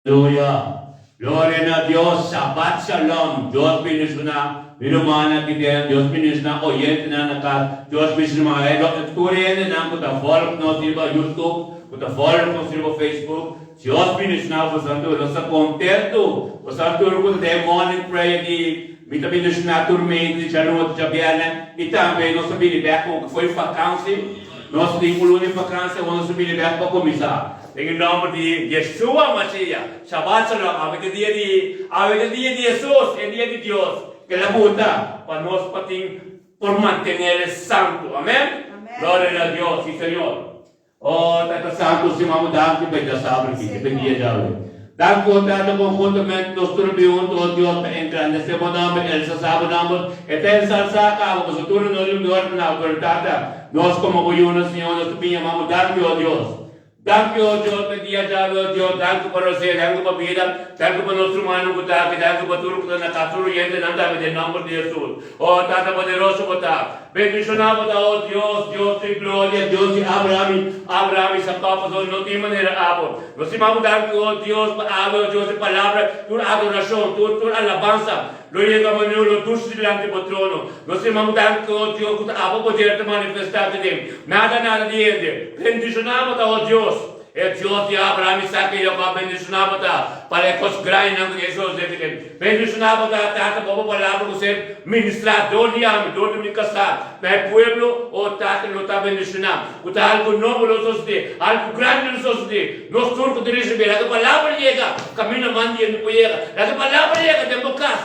Aleluya! Gloria na Dios! Shabbat Shalom! Dios bendiciona mi rumannan aki den, Dios bendiciona oyentenan na cas, Dios bendiciona e tur hendenan cu ta volg nos riba YouTube, cu ta volg nos riba Facebook. Dios bendiciona boso tur. Nos ta contento boso tur cu ta den morning prayer di Mi ta bendiciona tur mente di djanochi, djabierne y tambe nos ta bini bek cu fo'i vakantie. Nos tin un luna di vakantie, awor nos ta bini bek pa cuminsa. Den e nòmber di Yeshua Mashiach, Shabbat Shalom, awe ta dia di, awe ta dia di Hesus, e dia di Dios, ke la buta pa nos pa tin por mantenel santu. Amen? Gloria na Dios, si Señor. Oh, Tata Santu, stima bo danki pa e djasabra aki, e dia djawe. Danki, oh Tata, konhuntamente nos tur a bin huntu, oh Dios, pa engrandesé bo nòmber, elsasá bo nòmber, e ta ensalsá kaba, pasobra tur no riba gloria na bo, pero Tata, nos komo bo yunan, Señor, nos ta bin yama bo danki, oh Dios. Danki o Dios pa e dia djawe o Dios, danki pa Rosé, danki pa bida, danki pa nos rumannan ku ta aki, danki pa tur ku ta na kas, tur oyentenan tambe den nomber di Hesus. O Tata poderoso bo ta, bendishoná bo ta o Dios, Dios di gloria, Dios di Abraham i Abraham i Jacob, pasobra no tin manera abo. Nos stima bo danki o Dios pa awe o Dios e palabra, tur adorashon, tur tur alabansa lo yega manera lo dushi dilanti bo trono. Nos stima bo danki o Dios ku ta abo poder ta manifestá te den. Nada nada di hende. Bendishoná bo ta, o Dios, e Dios di Abraham, Isaac i Jacob, bendishoná bo ta pa e kos grandinan ku Hesus debe den. Bendishoná bo ta, Tata, pa bo palabra ku ser ministrá dor di ami, dor di mi kasá, na e pueblo, o Tata, lo ta bendishoná. Ku ta algu nobo lo sosodé, algu grandi lo sosodé. Nos tur ku ta risibí, laga e palabra yega kaminda man di hende por yega. Laga e palabra yega den bo kas.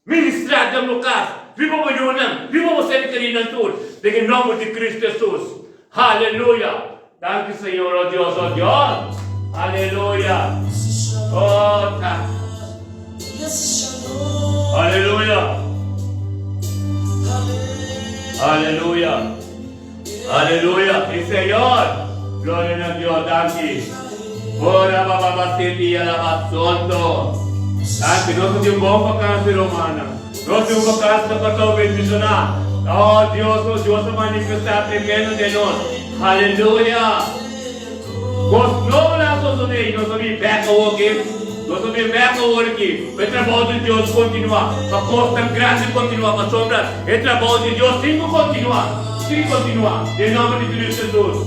Ministrá den bo kas, riba bo yunan, riba bo ser kerinan tur, den e nòmber di Kristu Hesus. Haleluya! Danki Señor, o Dios, o Dios! Aleluya! O Tata! Aleluya! Aleluya! Aleluya! Si Señor! Gloria na Dios! Danki! Ora baba baseti alaba sonto. Danki! Nos a tin un bon vakansi rumannan. Nos tin un vakansi ta pasau bendishoná. Oh Dios, oh Dios a manifestá tremendo den nos. Aleluya! Kos nobo nan a sosodé i nos a bin bèk awor aki. Nos a bin bèk awor aki pa e trabou di Dios kontinuá, pa kosnan grandi kontinuá, pasobra e trabou di Dios tin ku kontinuá, tin ku kontinuá, den nòmber di Kristu Hesus.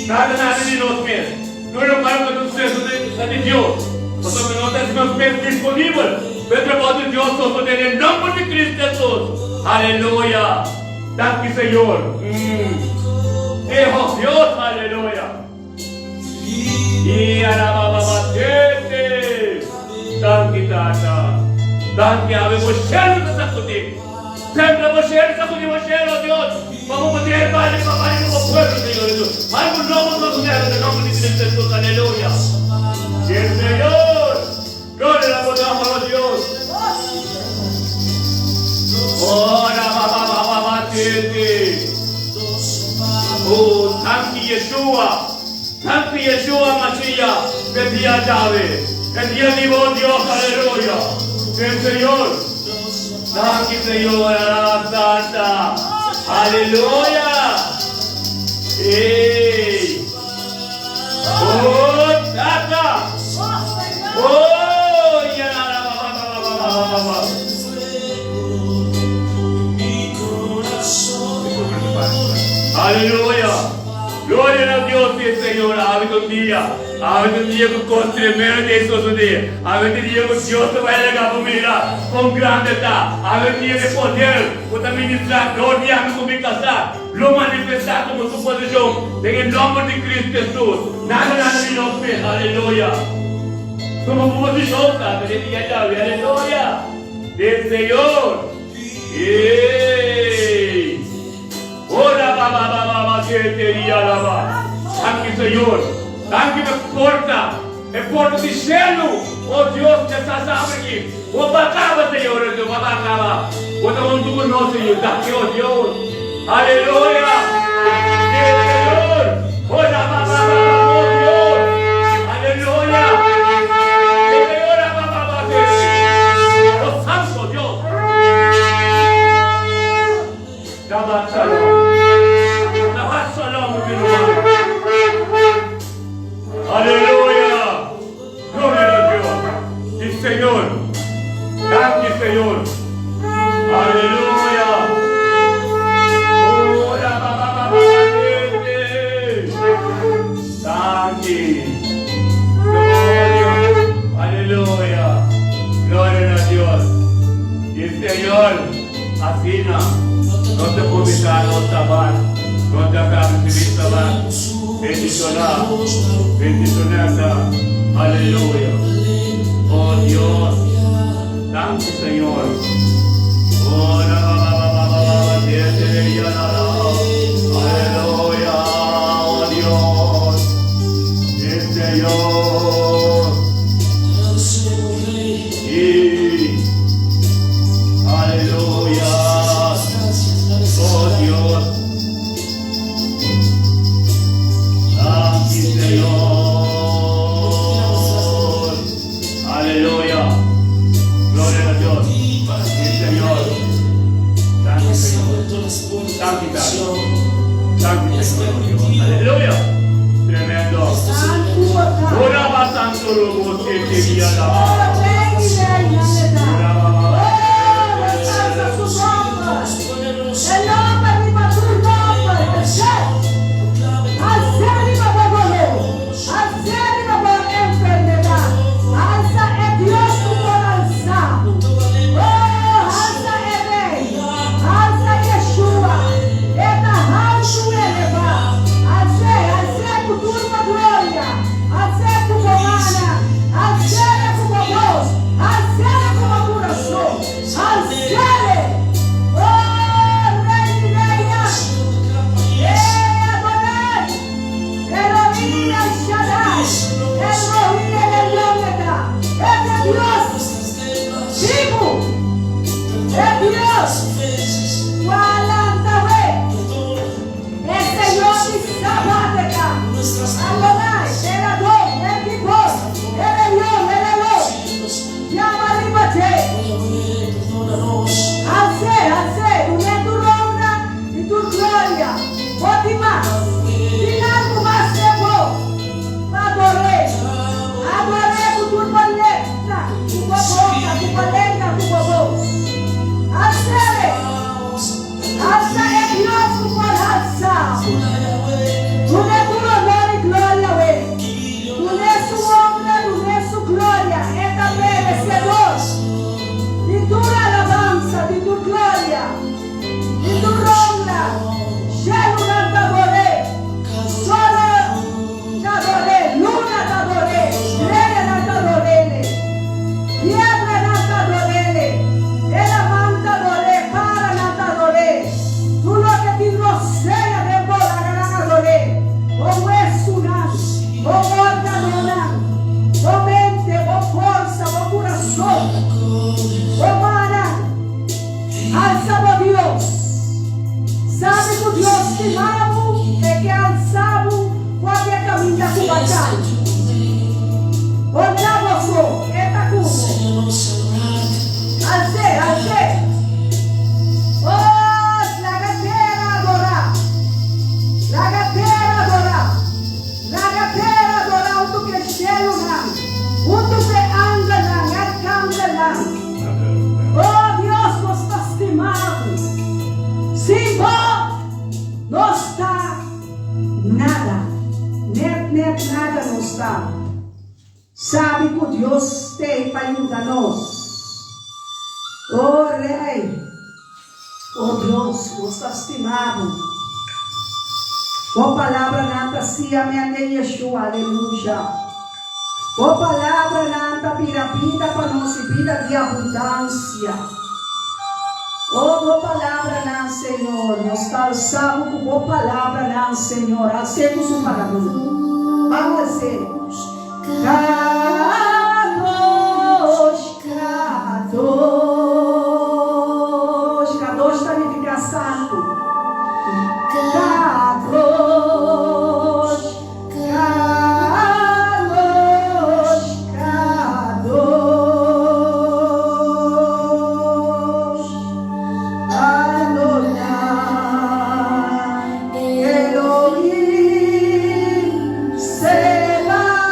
Nada nada di nos mes. Tur lokual ku ta suseso ta di Dios, pasobra nos ta hasi nos mes disponibel pa e trabou di Dios sosodé den nòmber di Kristu Hesus. Aleluya! Danki Señor. Eho Dios aleluya. Y arabababasete. Danki Tata. Danki awe bo shelu ta sacudi. Sembra bo shelu sacudi bo shelu Dios. Pa bo poder bali pa bali pa bo pueblo Señor Jesus. Algo nobo ta sucede den nomber di Cristo Jesus aleluya. Y el Señor. Gloria na bo nomber oh Dios. Ora ba ba ba ba ba tete. Oh, danki Yeshua. Danki Yeshua Mashiach. Pe dia djawe. E dia di bo Dios, aleluya. El Señor. Danki Señor, alabanza. Aleluya. Ey. Oh, tata. Oh, ya la la ba ba ba ba ba ba ba. Aleluya. Gloria na Dios y Señor. Awe un dia. Awe un dia ku kos tremendo ta sosodé. Awe un dia ku Dios ta bai laga bo mira kon grande ta. Awe un dia di poder ku ta ministrá dor di ami ku mi kasá. Lo manifestá komo su posishon den e nòmber di Kristu Hesus. Nada nada di nos mes. Aleluya! Tuma bo posishon, Tata, den dia djawe. Aleluya! Den Señor. Ey! Ora ba ba ba ba ba te te ria la ba. Danki, Señor. Danki pa e porta, e porta di shelu. O Dios, ke sa sabri ki bo pa kaba, Señor Hesus, bo pa kaba. Bo ta huntu ku nos, Señor. Danki, o Dios. Aleluya! Sí, Señor. Ora ba ba ba ba o Dios. Aleluya! Sí, Señor, ba ba ba sí, sí. O Santo Dios. Shabbat Shalom. Shabbat Shalom, mi ruman. Aleluya! Gloria na Dios. ta. Bendishoneta. Aleluya. Oh Dios. Danki Señor. Oh la ba ba ba ba ba ba ba te te le ya la la. Aleluya. Oh Dios. Sí, Señor. Sí. Aleluya. Oh Dios. Danki Señor. Aleluya. Gloria a Dios. Sí, Señor. Danki Señor. Danki, Tata. Danki Señor. Dios. Aleluya. Tremendo. Ora ba santo robo se te dia la. Ora ba ba ba. Alsa e Dios ku por alsa. Oh, alsa e Rei. Alsa Yeshua. E ta haltu elevá. Als'é, als'é ku tur bo gloria. Als'é ku bo mana. Als'é ku bo bos. Als'é ku bo kurason. Als'é. Oh, Rei di Reinan. E Adonai. Elohim El Shaddai. El Rohi El Elyon e ta. E ta Dios bibu. E Dios ku a lanta we. E Señor di Sabat e ta. Adonai, El Adon, El Gibor, El Elyon, El Elon. Yama riba dje. Als'é, als'é, dun'é tur honra i tur gloria. Bo tin mas. Tin algu mas den bo pa ador'é. Ador'é ku tur bo lepra, ku bo boka, ku bo lenga, ku bo bos. Als'é! Alsa e Dios ku por halsa. Dun'é tur honor i gloria we. Dun'é su honra, dun'é su gloria. E ta meresedor di tur alabansa, di tur gloria. Di tur ronda, shelunan ta ador'é, solo ta ador'é, luna ta ador'é, streanan ta ador'é, piedranan ta ador'é, e laman ta ador'é, paranan ta ador'é, tur loke tin rosea den bo laga nan ador'é, bo wesunan, bo órganonan, bo mente, bo forsa, bo kurason, bo mannan. Alsa bo Dios. Sabi ku Dios stima bo, e ke alsa bo for di e kaminda ku bo a kai. Honra bo so, e ta ku bo. Als'é, als'é. Oh, laga tera adorá. Laga tera adorá. Laga tera adorá huntu ku e shelunan, huntu ku e angelnan, e arkangelnan. Oh Dios, nos ta stima bo. Sin bo, nos ta nada. Net net nada nos ta. Sabi ku Dios t'ei pa yuda nos. Oh Rei, oh Dios, nos ta stima bo. Bo palabranan ta sia mente Yeshua, aleluya. Bo palabranan ta bira bida pa nos i bida di abundansia. Oh, bo palabranan, Señor, nos ta alsa bo ku bo palabranan, Señor. Als'é ku su palabra. Ban als'é. Kadosh, kadosh. Kadosh ta nifiká santu. Kadosh. Kadosh, kadosh, Adonai Elohim Sebaot.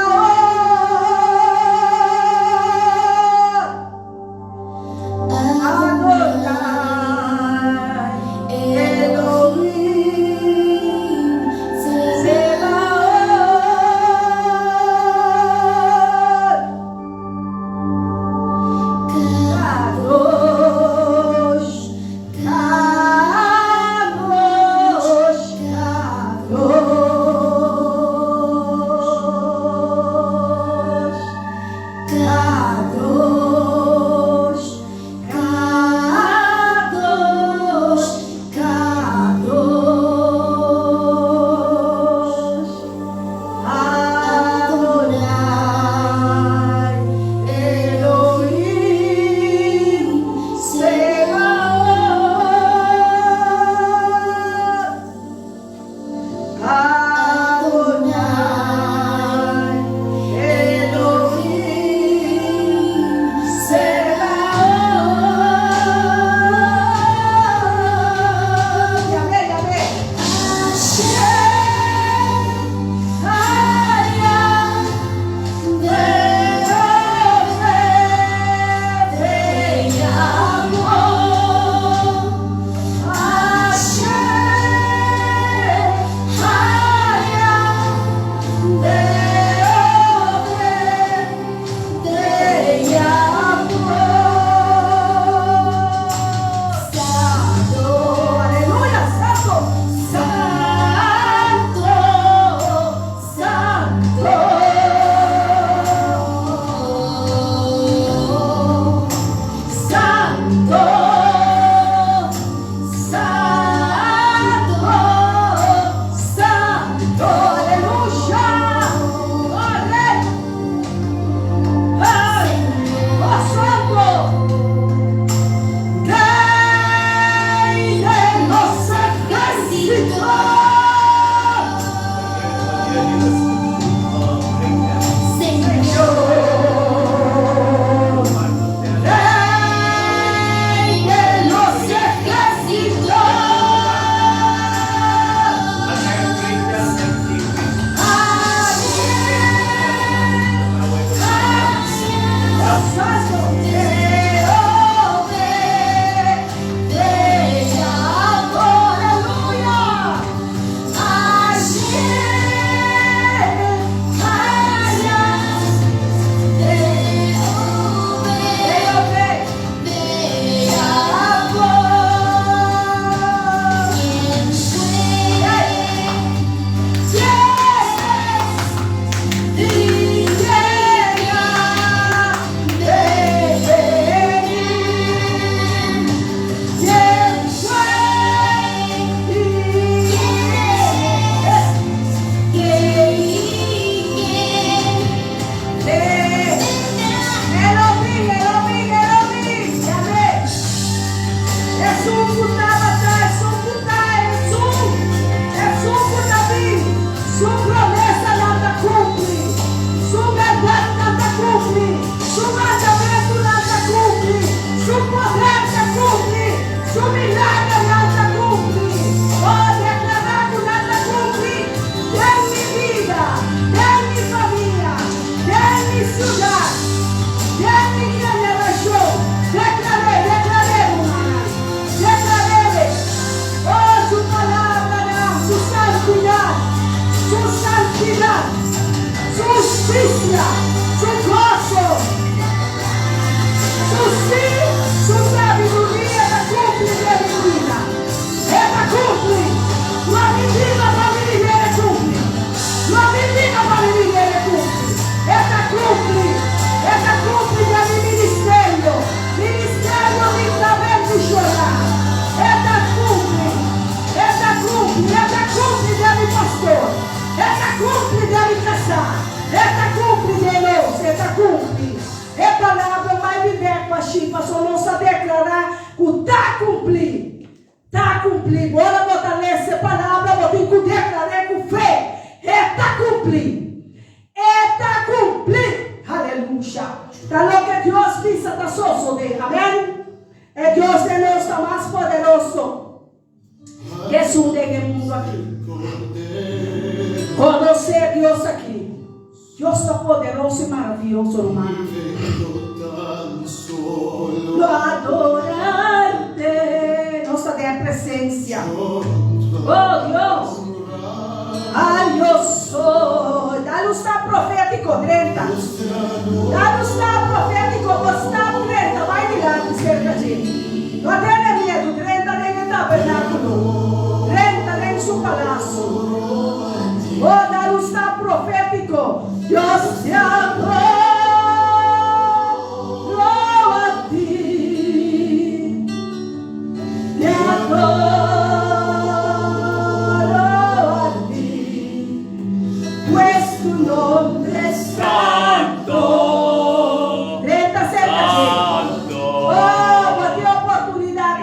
kumplí. E palabra bai bin bèk pa shi, pasobra nos a deklará ku ta kumplí. Ta kumplí. Ora bo ta lesa e palabra, bo tin ku deklar'é ku fe. E ta kumplí. E ta kumplí. Aleluya. Ta loke Dios bisa ta sosodé. Amèn. E Dios den nos ta mas poderoso ku esun den e mundu aki. Konosé Dios aki. Dios ta poderoso i maravioso, rumannan. Lo adorarte. Nos ta den e presencia. Oh Dios. Ay, yo soy. Dal un stap profético, drenta. Dal un stap profético, bo stap drenta, bai dilanti cerca dje. No tene miedu, drenta den e tabernáculo. Drenta den su palacio. Oh, dal un stap profético. Dios te adoro a ti. Te adoro a ti. Pues tu nombre es santo. Drenta cerca dje. Santo. Oh, bo tin oportunidad.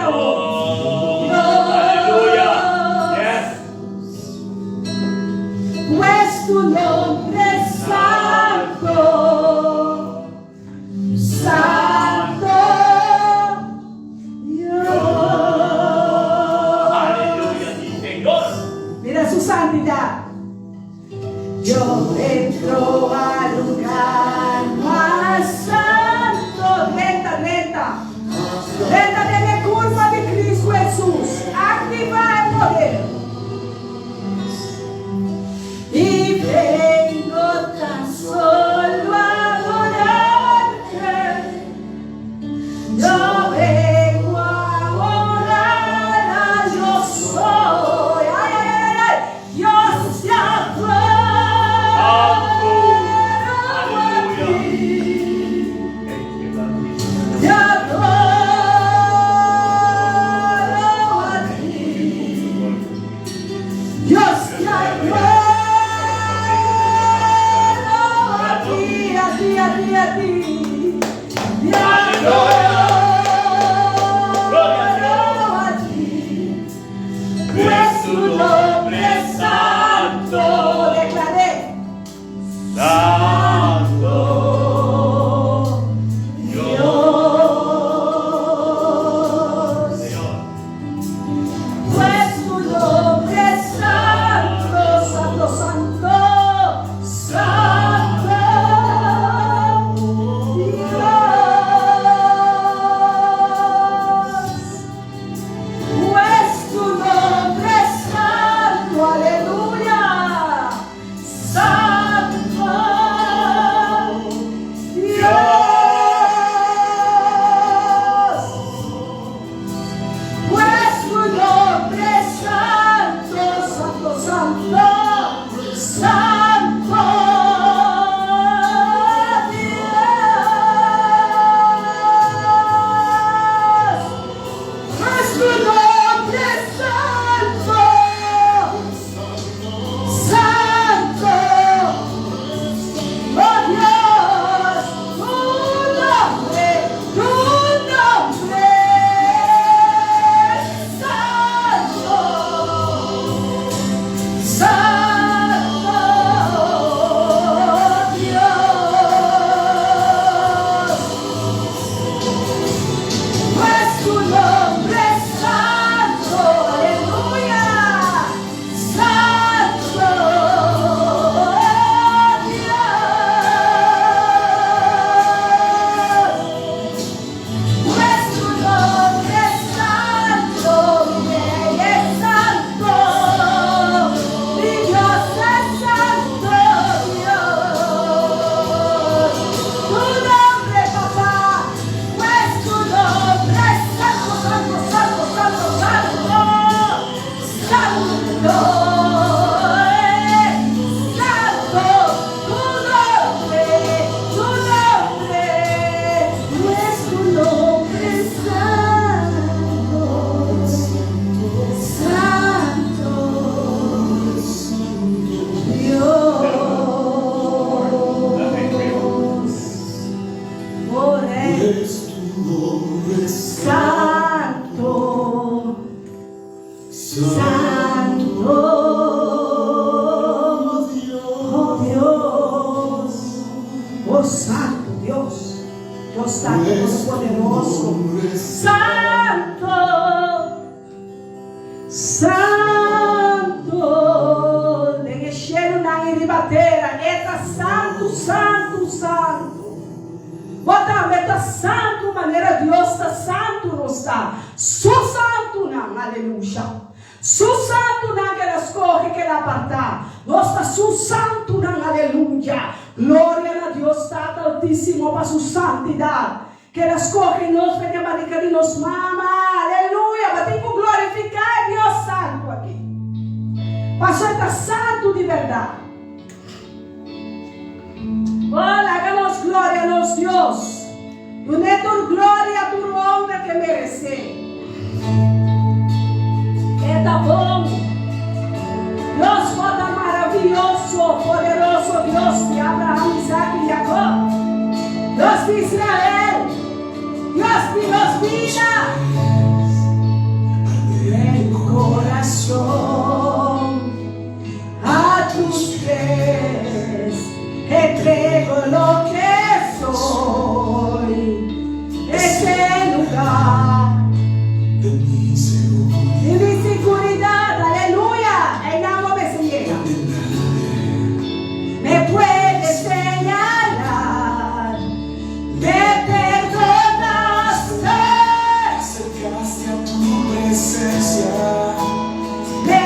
Santo, Santo, oh Dios, oh Santo Dios, Dios Tata Todopoderoso, Santo, Santo, den e shelunan i riba tera, E ta santu, santu, santu. Bo tambe ta santu manera Dios ta santu, nos ta Su santunan, aleluya. Su santunan ku El a skohe, ku El a apartá. Nos ta Su santunan, aleluya. Gloria na Dios Tata Altísimo pa Su santidat. Ku El a skohe nos for di e barika di nos mama, aleluya. Bo tin ku glorifiká e Dios santu aki, pasobra e ta santu di bèrdat. Oh, laga nos gloria nos Dios. Dun'é tur gloria, tur honra ku e meresé. E ta bon. Dios bo ta maravioso, poderoso Dios di Abraham, Isaac i Jacob. Dios di Israel, Dios di nos bida. Mi corazon a tus pies entrego lo que soy. Ese lugar De mi seguridad. Di mi seguridad, aleluya, einan bo mester yega. Me puedes señalar, me perdonaste. Acercaste a tu presencia. Me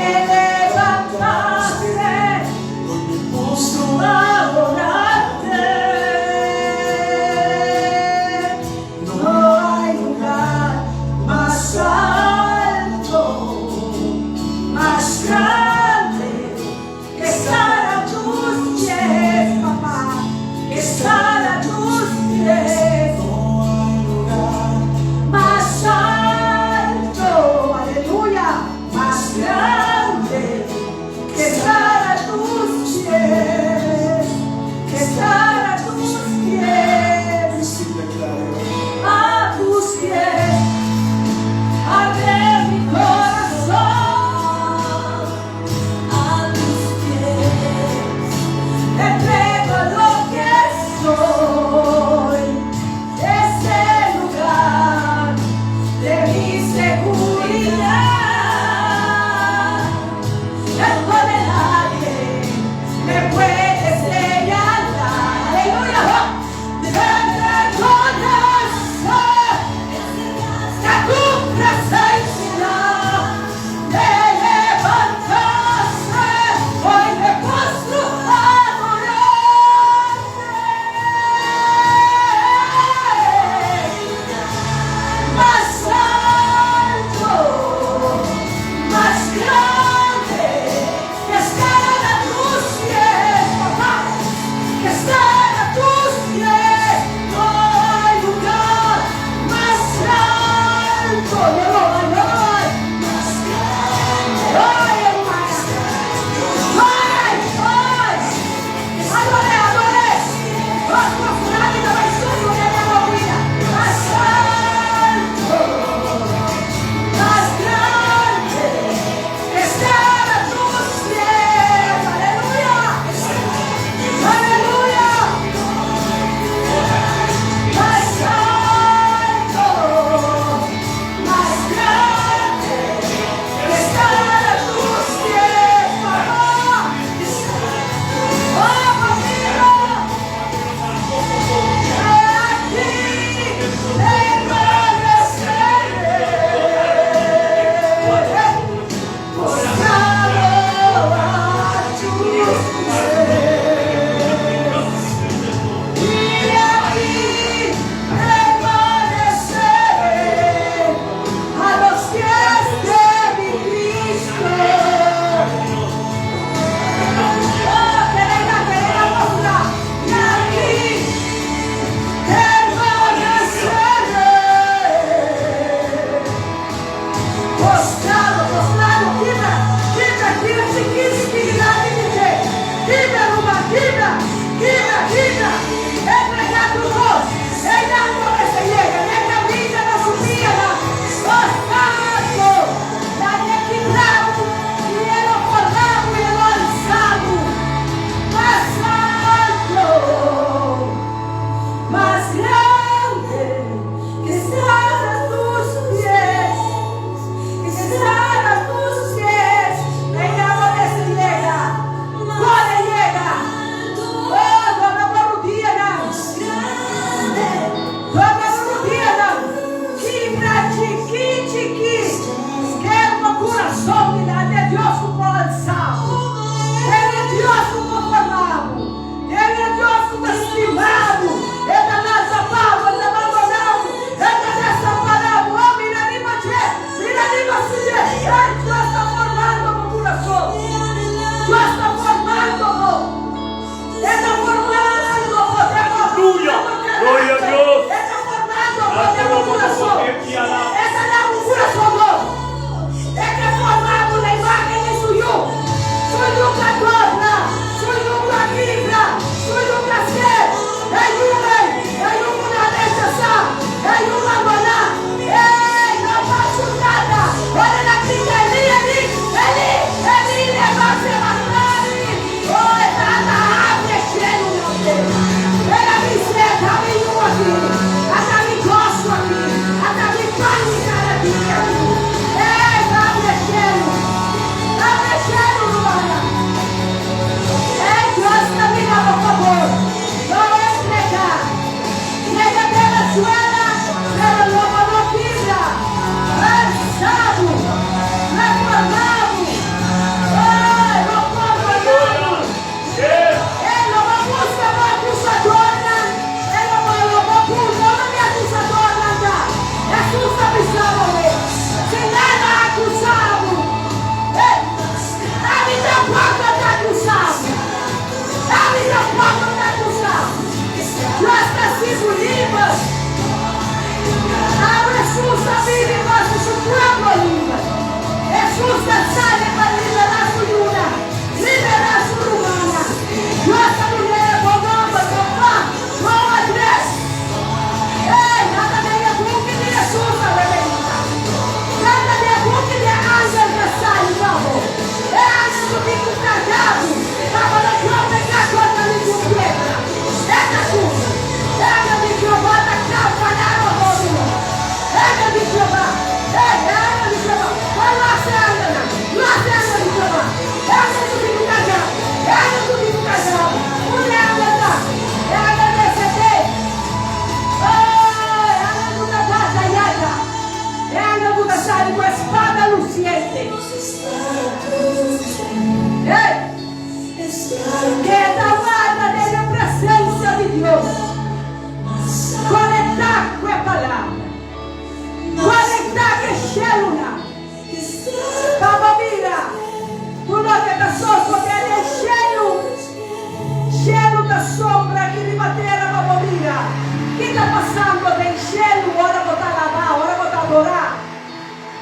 pasando den shelu ora bo ta alabá, ora bo ta adorá,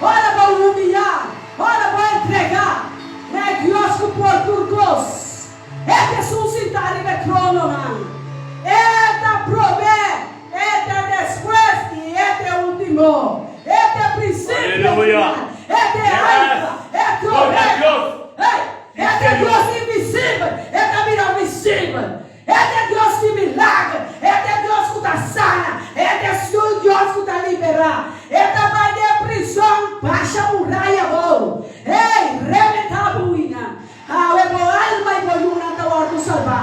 ora bo humiyá, ora bo entregá na e Dios ku por tur kos. E t'esun sintá riba e trononan. E ta promé, e ta despues i e ta e último. E ta e prinsipio i Aleluya! final. E ta e Yes! Alfa, e ta Gloria a Omega. Dios! Hey! Sí, E ta e Señor. Dios invisibel, e ta bira visibel. E ta e Dios di milager, e ta e Dios ku ta sana, e ta e Dios ku ta liberá. E ta bai den prizòn, basha muraya abou. Hey! Rementá bo huinan. Awe bo alma i bo yunan ta wòrdu salbá.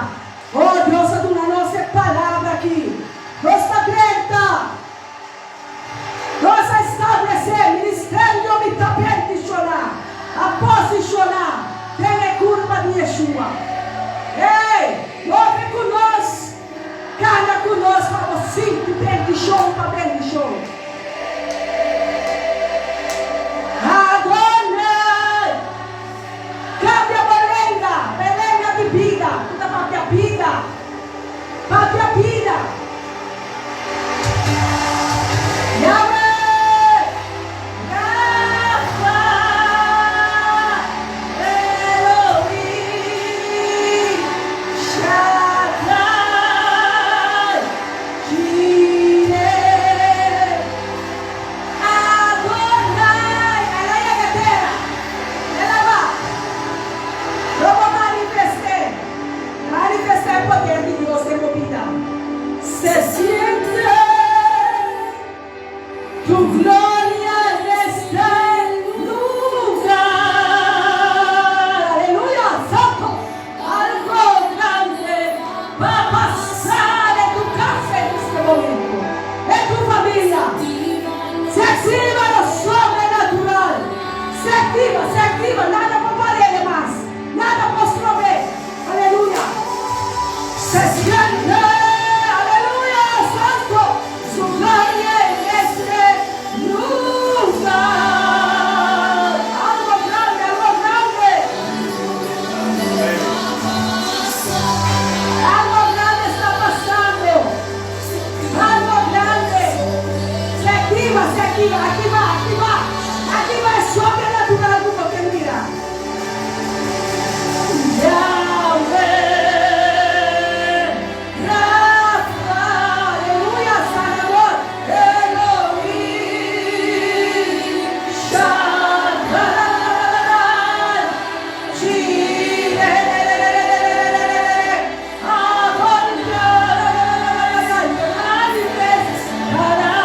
O Dios a duna nos e palabra aki. Nos ta drenta. Nos a establesé ministerio mi ta bendishoná, a posishoná den e kurpa di Yeshua. Ey, move ku nos, kana ku nos pa bo sinti bendishon pa bendishon. Adonai! Kambia bo lenga pa e lenga di bida ku ta papia bida. Papia bida. Yahweh Rafa Elohim Shaddai Jireh Adonai. El a yega tera. El a ba. Lo bo manifest'é. Manifestá e poder di Dios den bo bida. Se siente Tu gloria en este lugar. Aleluya, santo. Algo grande va a pasar en tu casa en este momento, en tu familia. Se activa lo sobrenatural. Se activa, se activa. Nada por par'é mas. Nada por strob'é. Aleluya. Se siente, aleluya, santo, su gloria en este lugar. Algo grande, algo grande. Algo grande está pasando. Algo grande. Se activa, se activa. Aki va, aki va. Aki va e sobrenatural ku bo ke mira. Yahweh, Rafa, aleluya, Sanador, Elohim, Shaddai, Jireh, Adonai, manifestará.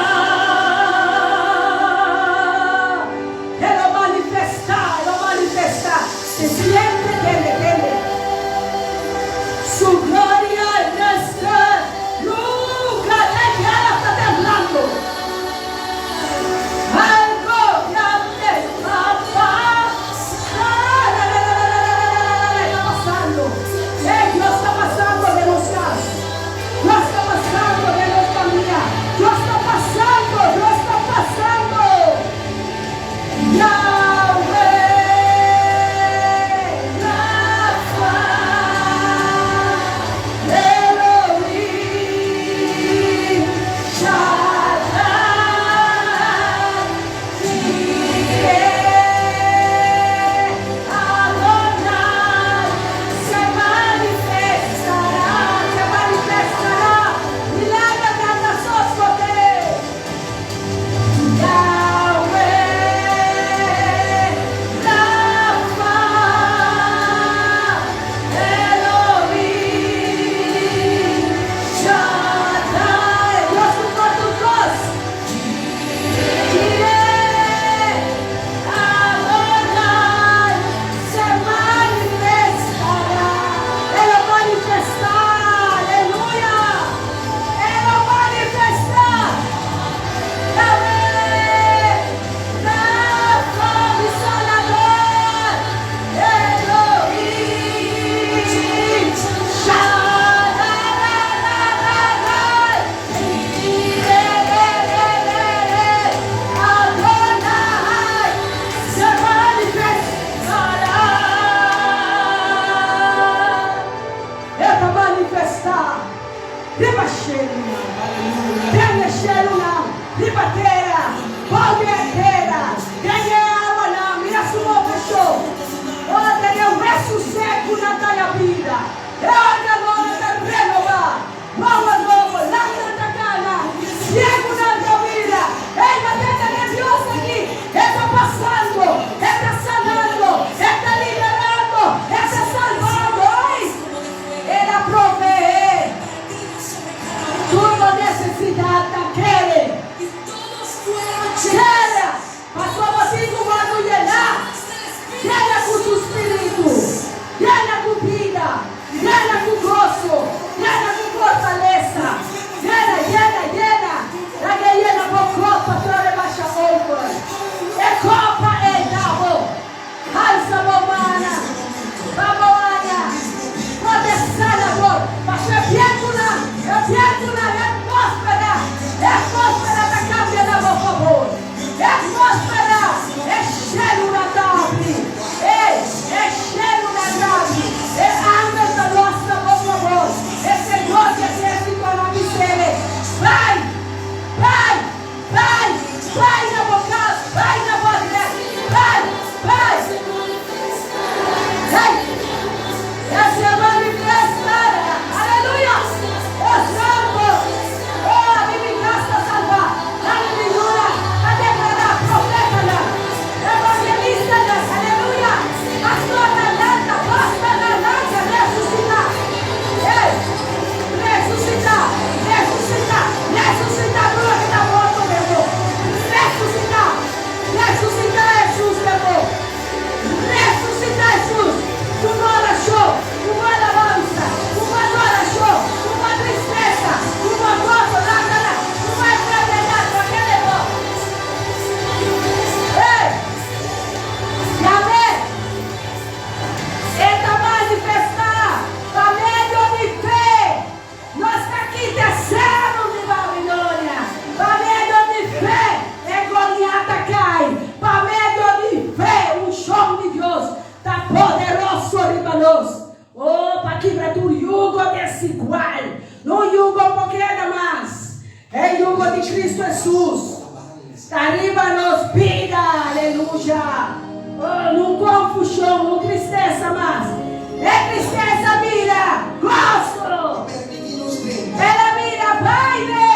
profétiko di Kristu Hesus ta riba nos bida. Aleluya! Oh, no konfushon, no tristesa mas. E tristesa a bira goso. El a bira baile.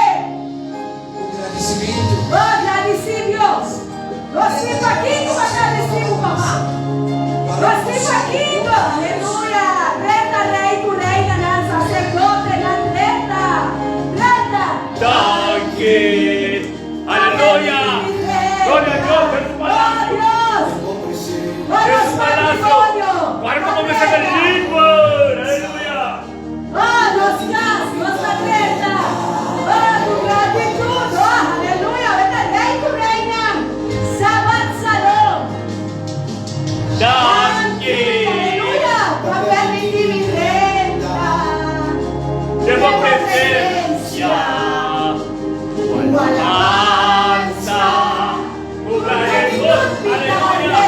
Oh, gradisí Dios. Nos tin pakiko pa gradisí bo, Papa. Nos tin pakiko. Aleluya. Drenta rei ku reinanan, saserdotenan, drenta, drenta. Danki. Aleluya. Gloria a Dios den su palacio. Oh, Dios. Oh, Den nos su palacio. matrimonio. Cuerpo como se liber. Aleluya. Oh, nos cas, nos ta drenta. Oh, cu gratitud. Oh, aleluya. Bo ta rey cu reinan. Sabat Shalom. Danki. Aleluya. Pa permiti mi drenta. Den bo presencia. Cu alabansa. Cu gratitud. Aleluya.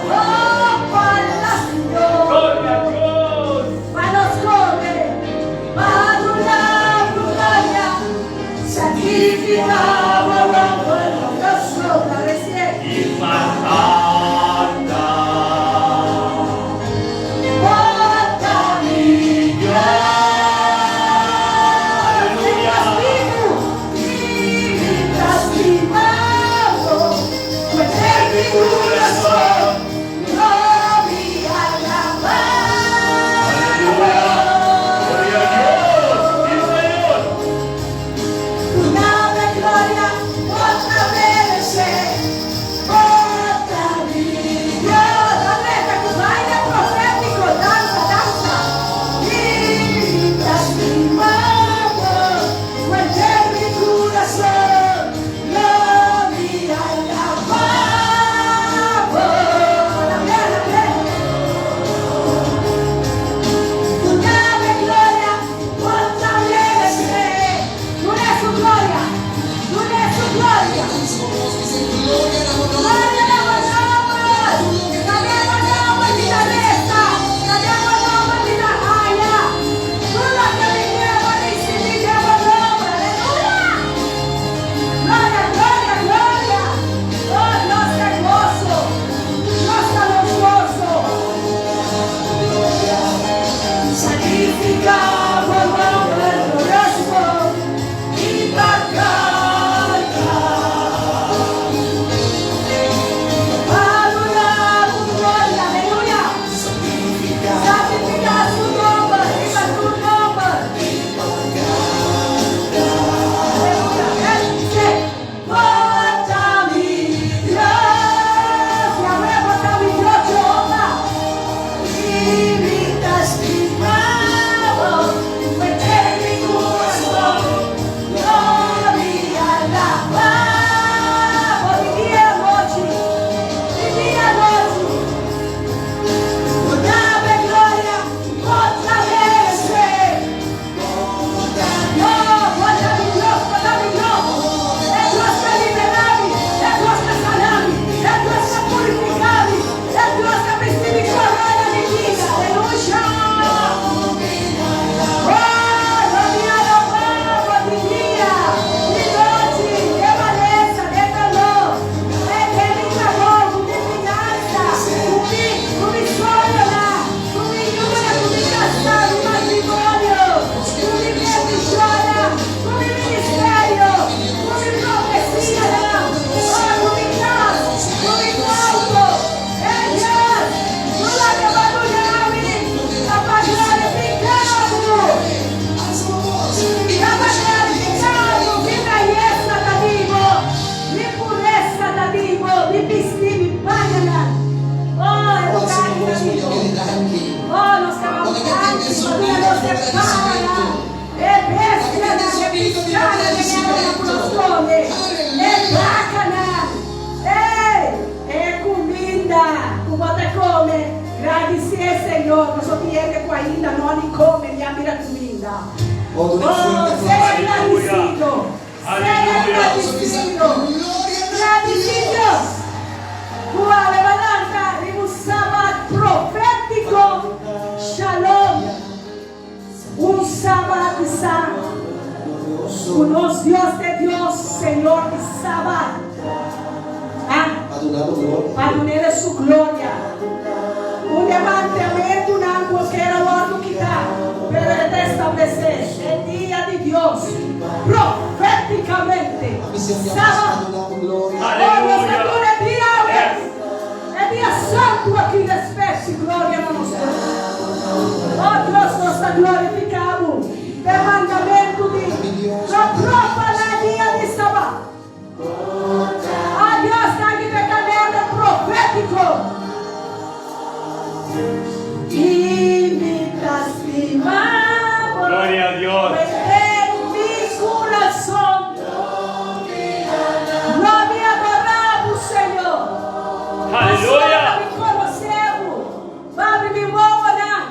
Oh, palacio. Gloria a Dios. Pa nos come, pa adora tu gloria, santifica glorioso, recién. Y pa canta. Bo ta mi Dios. Aleluya. Mi ta stima bo, cu mi curason, lo mi alaba. Aleluya. Gloria a Dios. Sí, Señor. Tu nomber gloria, bo ta merece. Bo ta mi Dios. Atleta, cu baile profetico, danza, danza. Mi ta stima bo, mi curason, lo mi alaba. La la Tu nomber gloria, bo ta merece. Duna su gloria, duna su gloria. Gloria na bo nomber. Den bo nomber mi ta resa. Den bo nomber mi ta haya. Tur loke mi kier ricibi den bo nomber. Aleluya. Gloria, gloria, gloria. Oh, Dios ta goso. Dios ta goso. Santifica bo nomber glorioso y pa canta. Adora tu gloria, aleluya. Santifica su nomber, viva tu nomber. Aleluya. Sí. Bo ta mi Dios, Yahweh, bo ta mi Dios, Jehová. Y mi ta stima bo, mi curason, lo mi alaba. Di dia y anochi, di dia y anochi. Dame gloria otra vez. Oh, bo ta mi Dios, bo ta mi Dios. E Dios ta libera mi, e Dios ta sana mi, e Dios ta purifica mi, e Dios ta bisti mi corona di bida. Aleluya. Oh, lo mi alaba di dia, di nochi, di malesa, di dolor. E den mi trabou, mi finansa, cu mi soñonan, cu mi yiunan, cu mi casa, mi matrimonio, cu mi bendicionnan, cu mi ministerio, cu mi profecia, oh, cu mi cas, cu mi auto. E Dios, no laga bandona mi, pa glorifica bo. Pa glorifica bo, mi beyesa ta di bo, mi puresa ta di bo, mi bisti, mi pañanan. Oh, e lugar ta di bo. Oh, nos cabalgante, nos separa. E bestianan, e piscanan, e nos come. E vacanan. Ei, e cuminda, cu bo ta come. Gradici Señor, nos tin cu ainda no a come, ni a mira cuminda. Oh, sea agradecido. Sea agradecido. Agradecido. Cual levanta un sabat profético. Shalom. Un sabat santo. Cu nos Dios ta Señor di Sabat. Ah. Pa duna bo gloria. Pa dun'El su gloria. Un di e mandamentunan ku kier a wòrdu kitá, pero e ta establesé e dia di Dios profétikamente, Sabat. Oh, nos ta duna e dia awe, e dia santu aki, rèspèt i gloria na nos Dios. Oh Dios, nos ta glorifiká bo p'e mandamentu di no profaná dia di Sabat. A Dios danki p'e kalender profétiko. I mi ta stima bo. Gloria a Dios. Ku henter mi kurason. Lo mi adorá bo, Señor. Aleluya. Pasobra mi konosé bo. B'abri mi wowonan.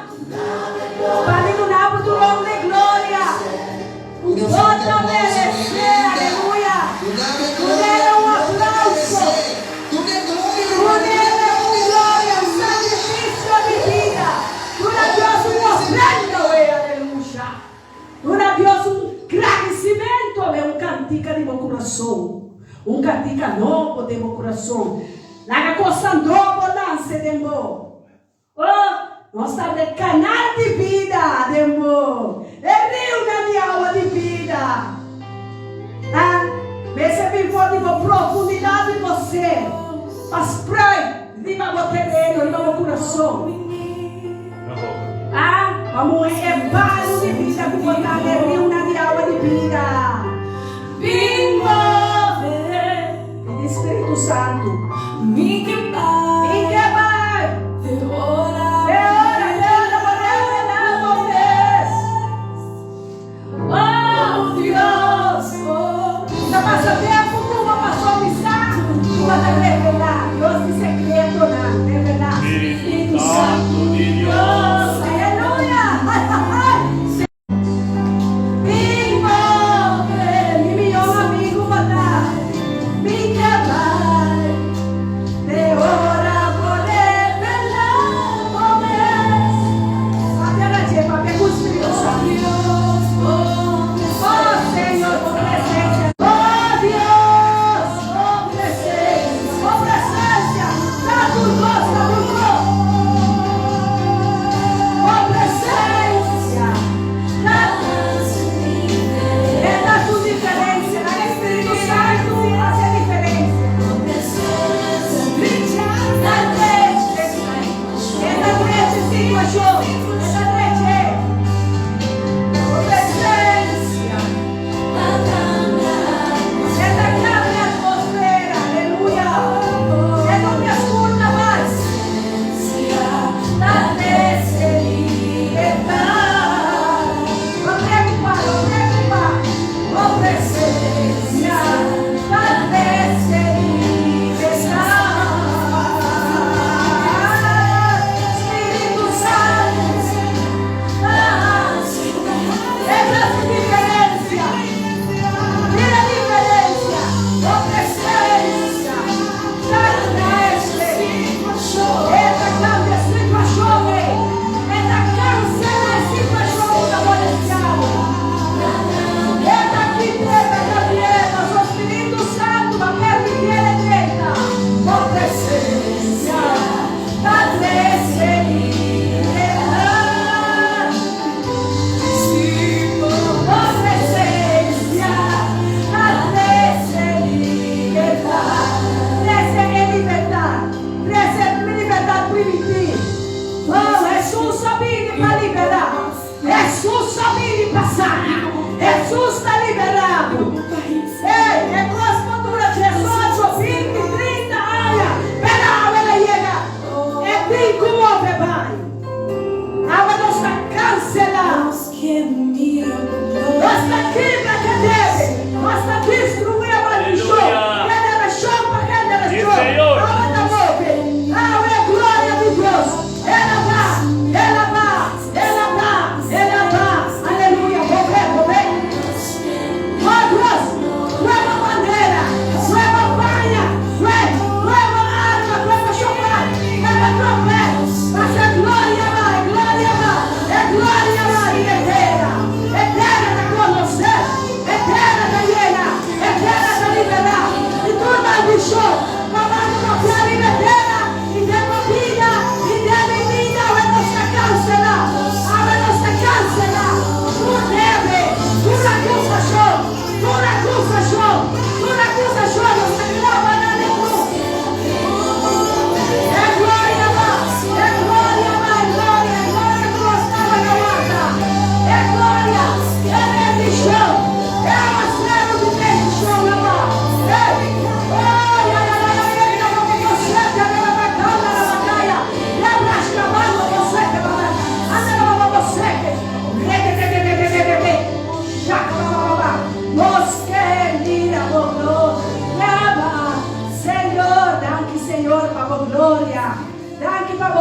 Pa mi duna bo tur honra i gloria. Duna un Bo fuerte ta aplauso, meresé, mi aleluya. Duname Dunele gloria, un bo ta aplauso. meresé. Dune gloria, ruman, Dunele dune un gloria, gloria, un aleluya. sacrificio di bida. Duna Dios un ofrenda, oe, aleluya. Duna Dios un gradicimento, oe, un cantica di bo curason. Un cantica nobo den bo curason. Laga cosnan nobo nance den bo. Oh, nos ta den kanal di bida den bo, e riunan di awa di bida. Ah, mester bin for di bo profundidat di bo ser, pa spruit riba bo tereno, riba bo kurason. Ah, pa muhe e balu di bida ku bo ta den riunan di awa di bida. Bin move. Pidi Spiritu Santu. Mi ke bai. Mi ke bai. Te ora. Te ora, te ora bo revelá bo mes. Oh Dios, oh. Ta pasa tempu ku bo pasó bisa ku bo ta revelá Dios di sekretonan, revelá. Spiritu Santu di Dios. Aleluya! Bin move, mi mihó amigu bo ta, mi ke bai te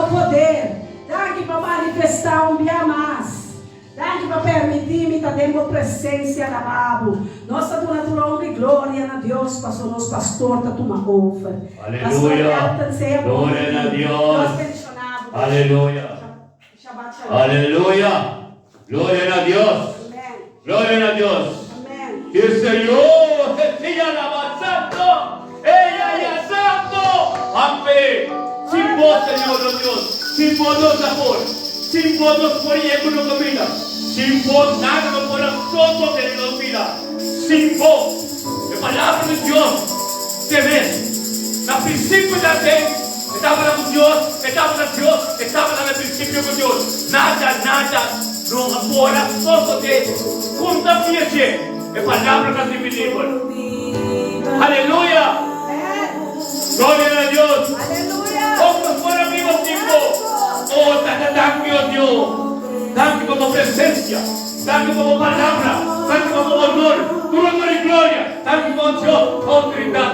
bo poder. Danki pa manifestá un bia mas. Danki pa permití mi ta den bo presensia alabá bo. Nos ta duna tur honra i gloria na Dios paso nos pastor ta tuma over. Pastor Aleluya. Elton sea bon Gloria na bini. Dios. Dios bendishoná bo. Aleluya. Shabbat shalom. Aleluya. Gloria na Dios. Amen. Gloria na Dios. Amen. Que el Señor te siga alabanzando. Ella ya santo. Amén. Sin vos, Señor, oh Dios. Sin vos no sabor. Sin vos no por llego no camina. Sin vos nada no por todo de nos vida. Sin vos. La palabra de Dios te ves. Na principio da lei, estaba con Dios, estaba con Dios, estaba en el principio con Dios. Nada, nada, no apora todo de junta fieche. La palabra que se libro. Aleluya. Amen. Gloria a Dios. Aleluya. Otros por amigos tiempo. Oh, tata, thank you, Dios. Thank you como presencia. Thank you como palabra. Thank you como honor. Tu honor y gloria. Thank you como Dios autoridad.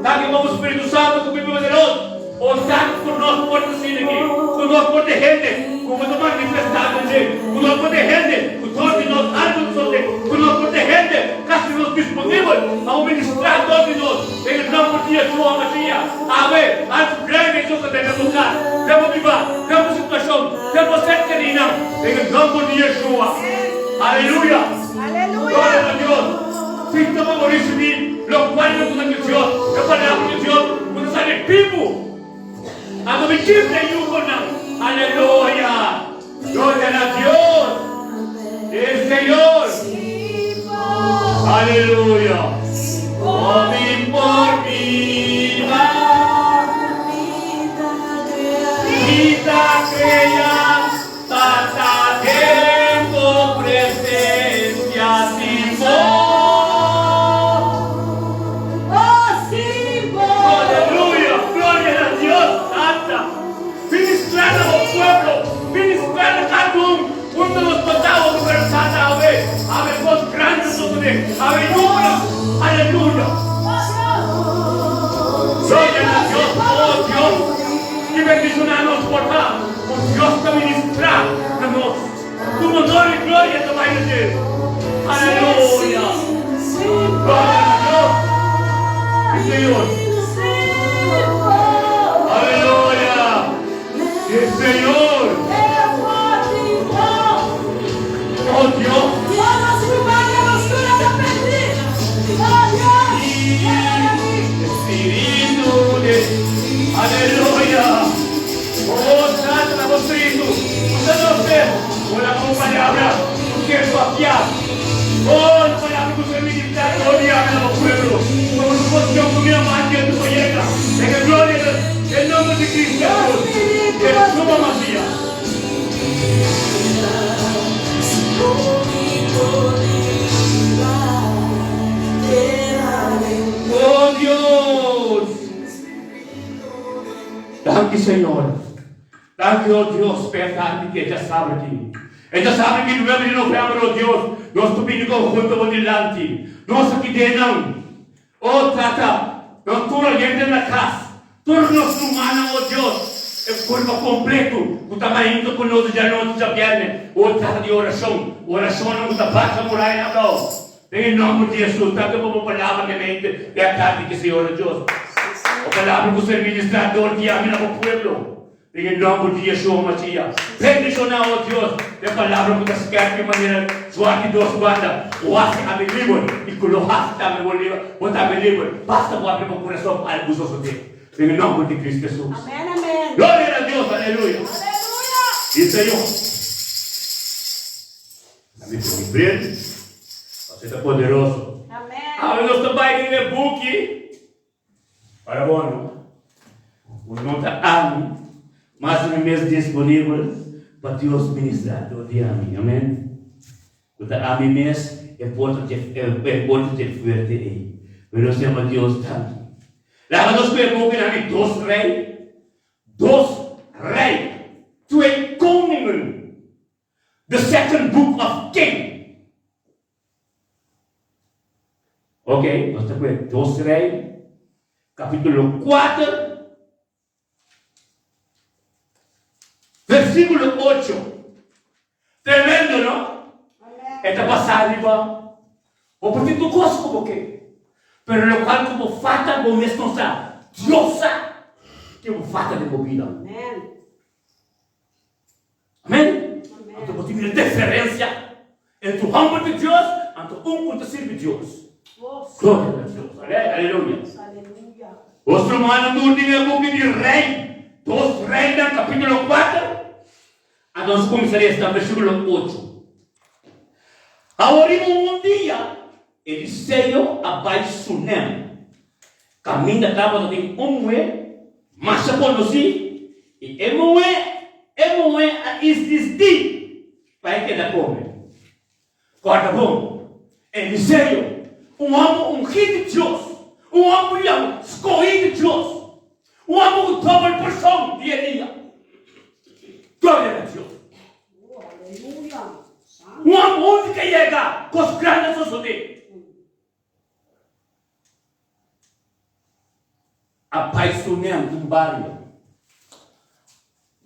Thank you como Espíritu Santo que vive de nosotros. Oh, thank you por nos por decir aquí. Por nos por de gente. Como no manifestado en Por nos por de gente. Por todos nos algo nosotros. Por nos por de gente. Casi nos disponible a un ministrar todos nos. En el nombre de Yeshua Mashiach. Amén. Al breve Jesús de lugar. Demos viva, demos situación, demos ser querida. En el nombre de Yeshua. Aleluya. Aleluya. Gloria a Dios. Sinto como recibir los cuales de Dios, la palabra de Dios, cuando sale vivo. A mi chifle y un Aleluya. Gloria a Dios. El Señor. Aleluya. Oh, mi por viva. Vida crea, tata tiempo presencia sin voz. Oh, sí, bo. Aleluya, gloria a Dios, tata. Ministrar al pueblo, ministrar a cada uno, uno de los contados de verdad, a ver, vos grandes sobre, a ver, números, aleluya. Gloria a Dios, oh Dios, y bendicionanos por favor, por Dios te ministra a nos. Tu honor y gloria te va a decir. Aleluya. Gloria a Dios. Sí, Señor. Aleluya. Sí, Señor. Oh Dios. Espíritu de Aleluya. Oh, trata la Espíritu. Usted no sé, con la palabra, que es vaciar. Oh, la palabra que usted ministra, gloria a los pueblos. Como su posición con mi amante en tu llega. En el gloria del nombre de Cristo. Que suma Masía. Oh Dios. Dank u, Señor. Dank u, oh Dios, per que ella sabe que. Ella sabe que 9 de novembro, oh Dios, nós tubino conjunto con delante. Nós aqui denam. Oh, tata, nós tudo gente na casa. Todos nós humanos, oh Dios. El cuerpo completo, o tamanho con nós já não já viene. Oh, tata de oração, oração não está passa muralha não. Em nome de Jesus, tanto como palavra que mente, é a carne que Senhor Deus. O palavra que você ministrador que ame no pueblo. Em nome de Yeshua Mashiach. Bendicionado, oh Dios, de palavra que está que maneira suave Deus guarda. O hace a mi livre e colocaste a mi livre, bota mi livre. Basta o abrir o coração para o uso de Em nome de Cristo Jesus. Amén, amén. Glória a Deus, aleluia. Aleluya. E Senhor. Amém. Brilho. Você está poderoso. Amén. Ahora nos também em book. Para bom, o não está amo, mas o mês disponível para Deus ministrar do dia a mim. Amém. Porque a mim mês é porta de é porta de forte aí. Pero se chama Deus tanto. Lá nós podemos que nós dois rei, dois rei, twee koningen. The second book of King. Ok, nós temos dois rei, capítulo 4. Versíkulo ocho. Tremendo, no? E ta basá riba bo por tin tur kos ku bo ke, pero lokual ku bo falta bo mes no sa. Dios sa ke bo falta den bo bida. Amen. Anto bo tin mira diferensia entre un hòmber di Dios anto un ku ta sirbi Dios. Gloria na Dios. Aleluya. Nos rumannan tur tin e buki di Rei, Dos Reinan kapítulo kuater. Anto nos kuminsá lesa na versíkulo ocho. Awor riba un dia, Eliseo a bai Sunem, kaminda tabata tin un muhé masha konosí, i e muhé e muhé a insistí pa e keda kome. Kòrda bon, Eliseo, un hòmber ungí di Dios, un hòmber yamá skohí di Dios, un hòmber ku dòbel porshon di Elia. Gloria na Dios! Un hòmber unda ke yega, kos grandi a sosodé. A bai Sunem, un bario.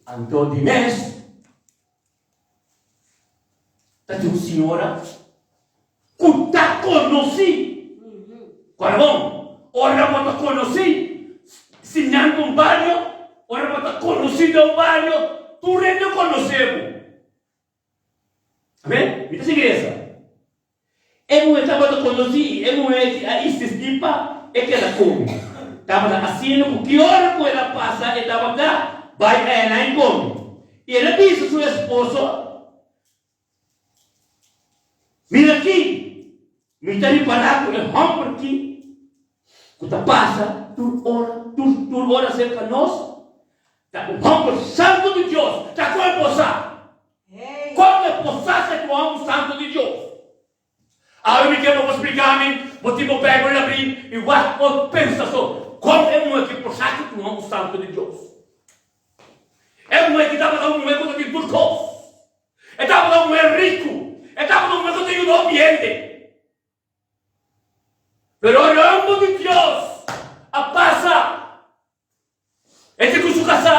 Anto di mes. Ta tin un señora cu ta conoci. Cora bon, ora bo ta conoci, si nan ta un bario, ora bo ta conoci den un bario, tur hende conoce bo. Amen? Mi ta sigui esa. E muhé tabata konosí i e muhé aki a insistí pa e keda komi. Tabata asina ku ki ora ku el a pasa e tabata bai ayana i komi. I el a bisa su esposo, Mira aki, mi ta ripará ku e hòmber aki ku ta pasa tur ora, tur tur ora serka nos, ta un hòmber santu di Dios. Ta kon e por sa? Kon e por sa si ku hòmber santu di Dios? Awe mi ke pa bo splika mi, bo tin bo Beibel abrí i wak bo pensa so, kon e muhé ki por sa si ku hòmber santu di Dios? E muhé ki tabata un muhé ku ta tin tur kos. E tabata un muhé riku. E tabata un muhé ku ta yuda hopi hende. Pero e hòmber di Dios a pasa. E tin ku su kasá.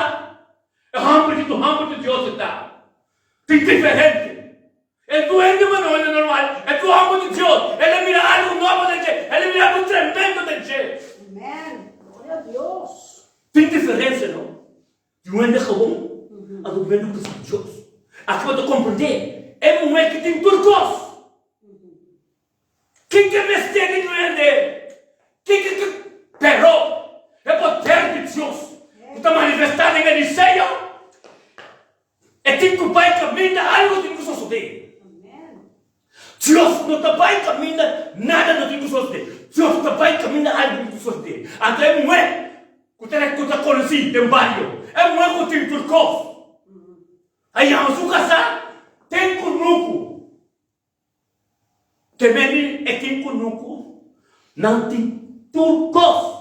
E hòmber ki tur hòmber di Dios e ta. Tin diferente. E tur hende mano hende normal. E tur hòmber di Dios. El a mira algu nobo den dje. El a mira algu tremendo den dje. Amen. Gloria a Dios. Tin diferensia no. Di un hende gewoon a un hende ku ta sirbi Dios. Aki bo ta komprendé e muhé ki tin tur kos. Ken ke mester di un hende? Ken ke ke Pero e poder di Dios ku ta manifestá den Eliseo, e tin ku bai kaminda algu tin ku sosodé. Dios no ta bai kaminda nada no tin ku sosodé. Dios ta bai kaminda algu tin ku sosodé. Anto e muhé ku ta ku ta konosí den bario, e muhé ku tin tur kos, a yama su kasá ten kunuku. Te meni e tin kunuku, nan tin tur kos.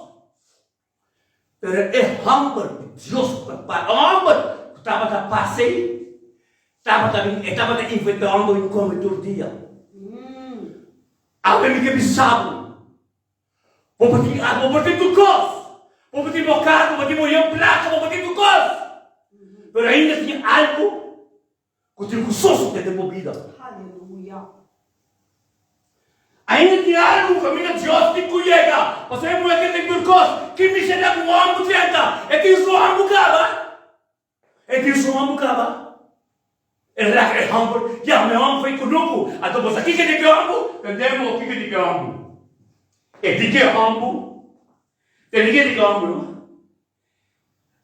Pero e hòmber di Dios ku ta pa, e hòmber ku tabata pasa ei, tabata bin, e tabata invitá e hòmber bin kome tur dia. Awe mi ke bisa bo, bo por tin algu, bo por tin tur kos, bo por tin bo kar, bo por tin bo yen plaka, bo por tin tur kos, pero ainda tin algu Ku tin ku sosode den bo bida. Ainda tin algu ku kaminda Dios tin ku yega. Pasobra e muhé ke tin tur kos, ki miseria ku un hòmber drenta? E tin su hòmber kaba. E tin su hòmber kaba. E laga e hòmber yama e hòmber fo'i kunuku. Anto bo sa kiko di ke hòmber? Tende bo kiko di ke hòmber. E di ke hòmber. Tende kiko di ke hòmber no.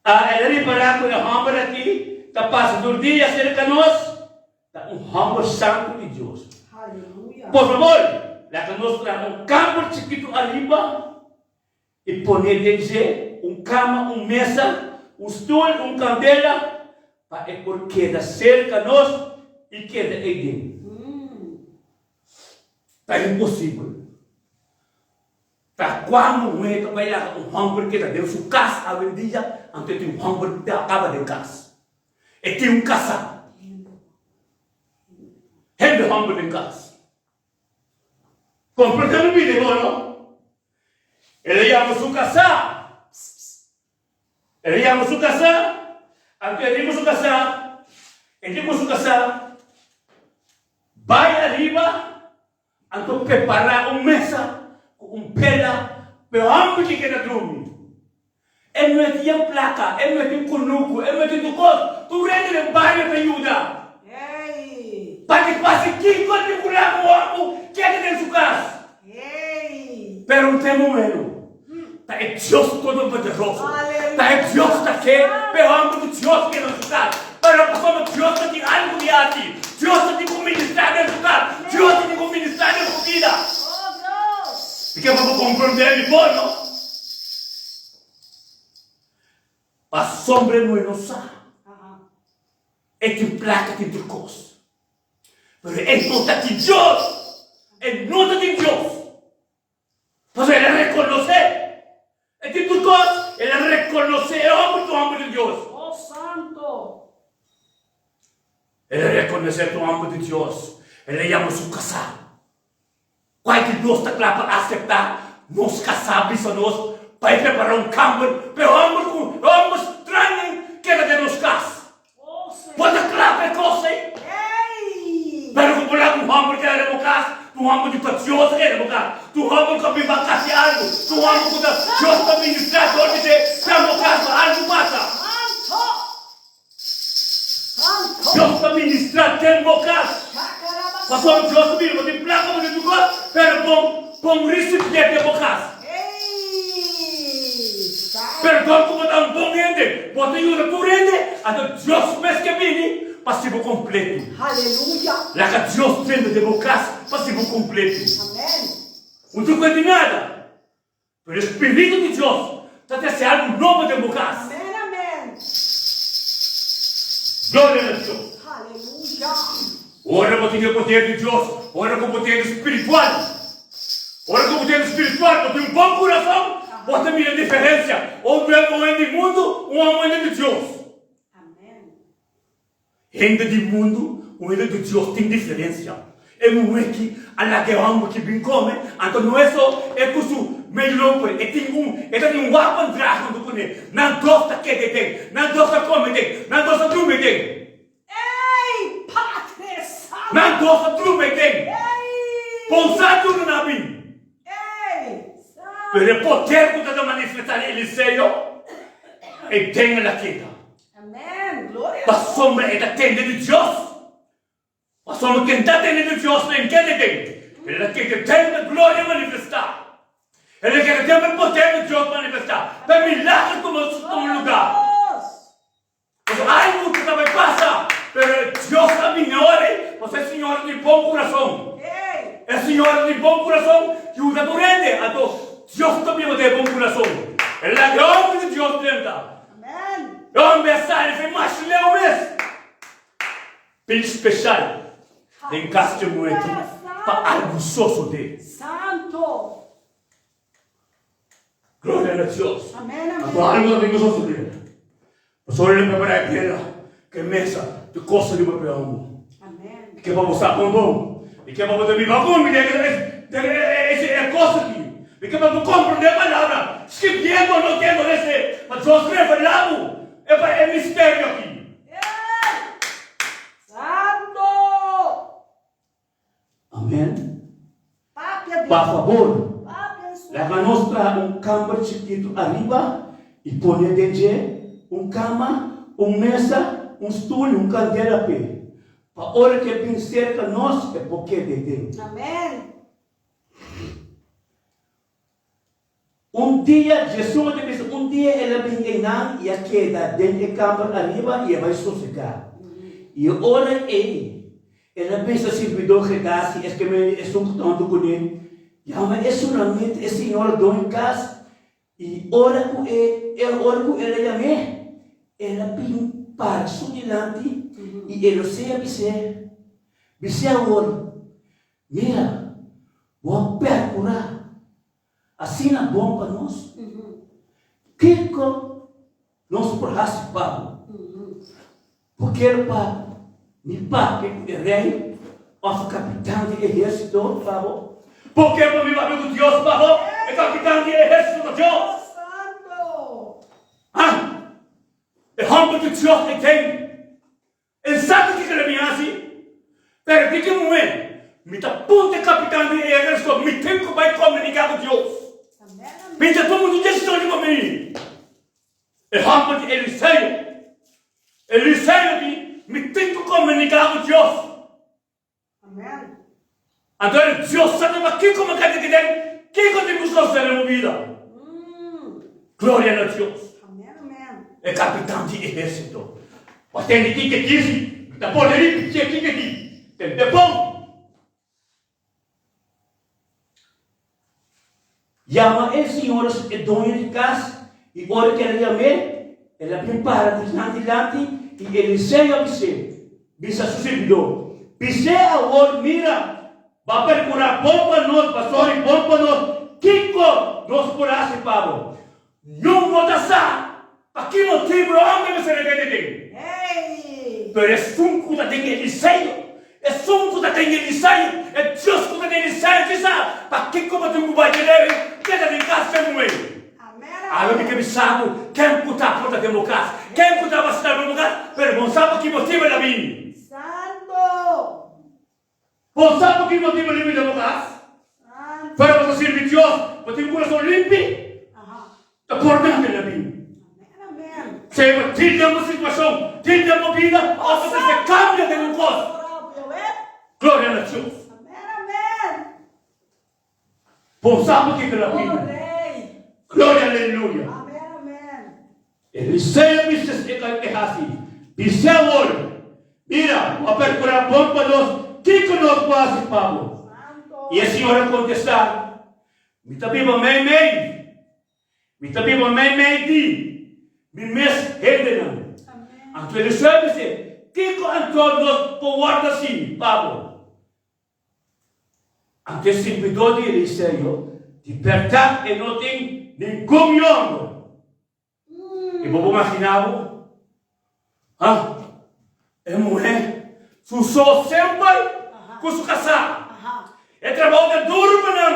A El a ripará ku e hòmber akí ta pasa tur dia serka nos, ta un hòmber santu di Dios. Por fabor, laga nos traha un kamber chikitu ariba i pone den dje un kama, un mesa, un stul, un kandela, pa e por keda serka nos i keda eiden. Ta imposibel. Ta kua muhé ta bai laga un hòmber keda den su kas awendia anto e tin un hòmber ta kaba den kas? E tin un kasá. Hende hòmber den kas. Komprendé mi bida bo no? El a yama su kasá. El a yama su kasá, anto e riba su kasá. E di ku su kasá, Bai ariba, anto prepará un mesa ku un bela pa e hòmber ki keda drumi. E no e tin plaka, e no e tin kunuku, e no e tin tur kos. Tur hende den bario ta yuda. Pa di fasi kiko di kura ku hòmber keda den su kas. Pero un tempu meno, ta e Dios Todopoderoso, ta e Dios ta ke pa e hòmber ku Dios keda na su kas. Pero pasobra Dios ta tin algu di hasi, Dios ta tin ku ministrá den su kas, Dios ta tin ku ministrá den su bida. Mi ke pa bo komprondé mi bon, no? Pasobra e muhé no sa. E tin plaka, tin tur kos. Pero e no ta tin Dios. E no ta tin Dios. Pasobra el a rekonosé. E tin tur kos, el a rekonosé e hòmber ta un hòmber di Dios. Oh, santo! El a rekonosé ta un hòmber di Dios. El a yama su kasá. Kualke nos ta kla pa aseptá nos kasá bisa nos pa e prepará un kamber pa e hòmber ku e hòmber straño keda den nos kas. Bo ta kla pa e kos ei? Pero ku bo laga un hòmber keda den bo kas, un hòmber di ta Dios a keda den bo kas, un hòmber ku a bin pa kasi algu, un hòmber ku ta Dios ta ministrá dor di dje den bo kas pa algu pasa. Dios ta ministrá den bo kas. Pasobra Dios ta bira bo tin plaka bo tin tur kos, pero bon bon risipié den bo kas. Pero dor ku bo ta un bon hende, bo ta yuda tur hende, anto Dios mes ke bini pa hasi bo kompletu. Laga Dios drenta den bo kas pa hasi bo kompletu. Un tur kos di nada. Pero e Spiritu di Dios ta trese algu nobo den bo kas. Amen amen. Gloria na Dios. Aleluya. Ora bo tin e poder di Dios, ora ku bo tin spiritual, ora ku bo tin spiritual, bo tin un bon kurason, bo ta mira diferensia un hende di mundu, un hende di Dios. Amen. Hende di mundu ku hende di Dios tin diferensia. E muhé ki a laga e hòmber ki bin kome, anto no e so e ku su medio lomper, e tin un, e ta tin un wapendrager huntu kuné. Nan dos ta keda den, nan dos ta kome den, nan dos ta drumi den. Ey, Padre Santo! Nan dos ta drumi den. Ey! Pousa duru nan bin. Ey, Santo! Pero e poder ku ta ta manifestá den Eliseo, e den el a keda. Amen. Gloria a Dios. Pasobra e ta tende di Dios. Pasobra ken ta tende di Dios lo enkende den. El a keda den pa gloria manifestá. El a keda den pa e poder di Dios manifestá, pa e milager tuma tuma lugá. Pasobra algu ku ta bai pasa, pero e Dios a bini ora ei, pasobra e señora tin bon kurason. E señora tin bon kurason, yuda tur hende. Anto Dios ta biba den e bon kurason. El a laga e homber di Dios drenta. Amen. E homber a sali fe mas leu mes. Pidi special den cas dje muhe aki pa algu sosode. Santo. Gloria na Dios. Amen, amen. Anto algu ta tin ku sosode. Pasobra el a prepara e tera ku e mesa di kosa riba pe homber. Amen. Mi ke pa bo sa kon bon. Mi ke pa bo ta biba ku mi den e kos aki. Mi ke pa bo komprondé e palabra skibiendo no kendo lese, pa Dios revelá bo e pa e misterio aki. Ey! Santo! Amen. Papia Dios. Pa fabor, Papia en su laga nos traha un kamber chikitu ariba i pone den dje un kama, un mesa, un stul i un kandela p'e, pa ora ku e bin serka nos e por keda den. Amen. Un dia, Jesus a bisa, un dia el a bin einan i a keda den e kamber ariba i a bai sosegá. I e ora ei, el a bisa sirbidó Gehazi, es ke mende esun ku ta huntu kuné, Yama e sunamita, e señora doño kas, i ora ku e, e ora ku el a yam'é, el a bin para su dilanti i el a bis'é, Bis'é awor, Mira, bo a perkurá asina bon pa nos. Kiko nos por hasi pa bo? Bo kier pa mi papia ku e rei òf kapitan di ehérsito pa bo? Bo kier pa mi papia ku Dios pa bo? E kapitan di ehérsito ta Dios. Ah! E hòmber di Dios ei den. E sa ku. bini e hòmber di Eliseo. Eliseo di, Mi tin ku komuniká ku Dios. Anto e Dios sa ta kiko mi ka tin den, kiko tin ku sosede den mi bida. Gloria na Dios. E kapitan di ehérsito a tende kiko e disi, mi ta pone riba dje kiko e di, tende bon. Yama e señor e doño di kas, i ora ku el a yam'é, el a bin para dilanti dilanti, i Eliseo a bis'é, Bisa su sirbidó, Bis'é awor, Mira, bo a perkurá bon pa nos, bo a sòri bon pa nos, kiko nos por hasi pa bo? Niun no ta sa pa ki motibu e hòmber mester a keda den. Pero esun ku ta den Eliseo, esun ku ta den Eliseo, e Dios ku ta den Eliseo si sa pa kiko bo tin ku bai keda keda den kas dje muhé. Alo mi ke bisa bo ken ku ta por ta den bo kas, ken ku ta basta den bo kas, pero bo sa pa ki motibu el a bini. Bo sa pa ki motibu el a bini den bo kas? Pero bo ta sirbi Dios, bo tin kurason limpi, ta por nada el a bini. Sea bo tin den bo situashon, tin den bo bida, òf bo mester kambia den un kos. Gloria na Dios. Bo sa pa kiko el a bini. Gloria aleluya. Eliseo bisa e hasi, Bis'é awor, Mira, bo a perkurá bon pa nos, kiko nos por hasi pa bo? I e señor a kontestá, Mi ta biba meimei, mi ta biba meimei di mi mes hendenan. Anto Eliseo a bis'é, Kiko anto nos por wòrdu hasi pa bo? Anto e sirbidó di Eliseo di bèrdat e no tin ningun yòmber. I bo por maginá bo? Ha? E muhé su so semper ku su kasá. E trabou ta duru pa nan.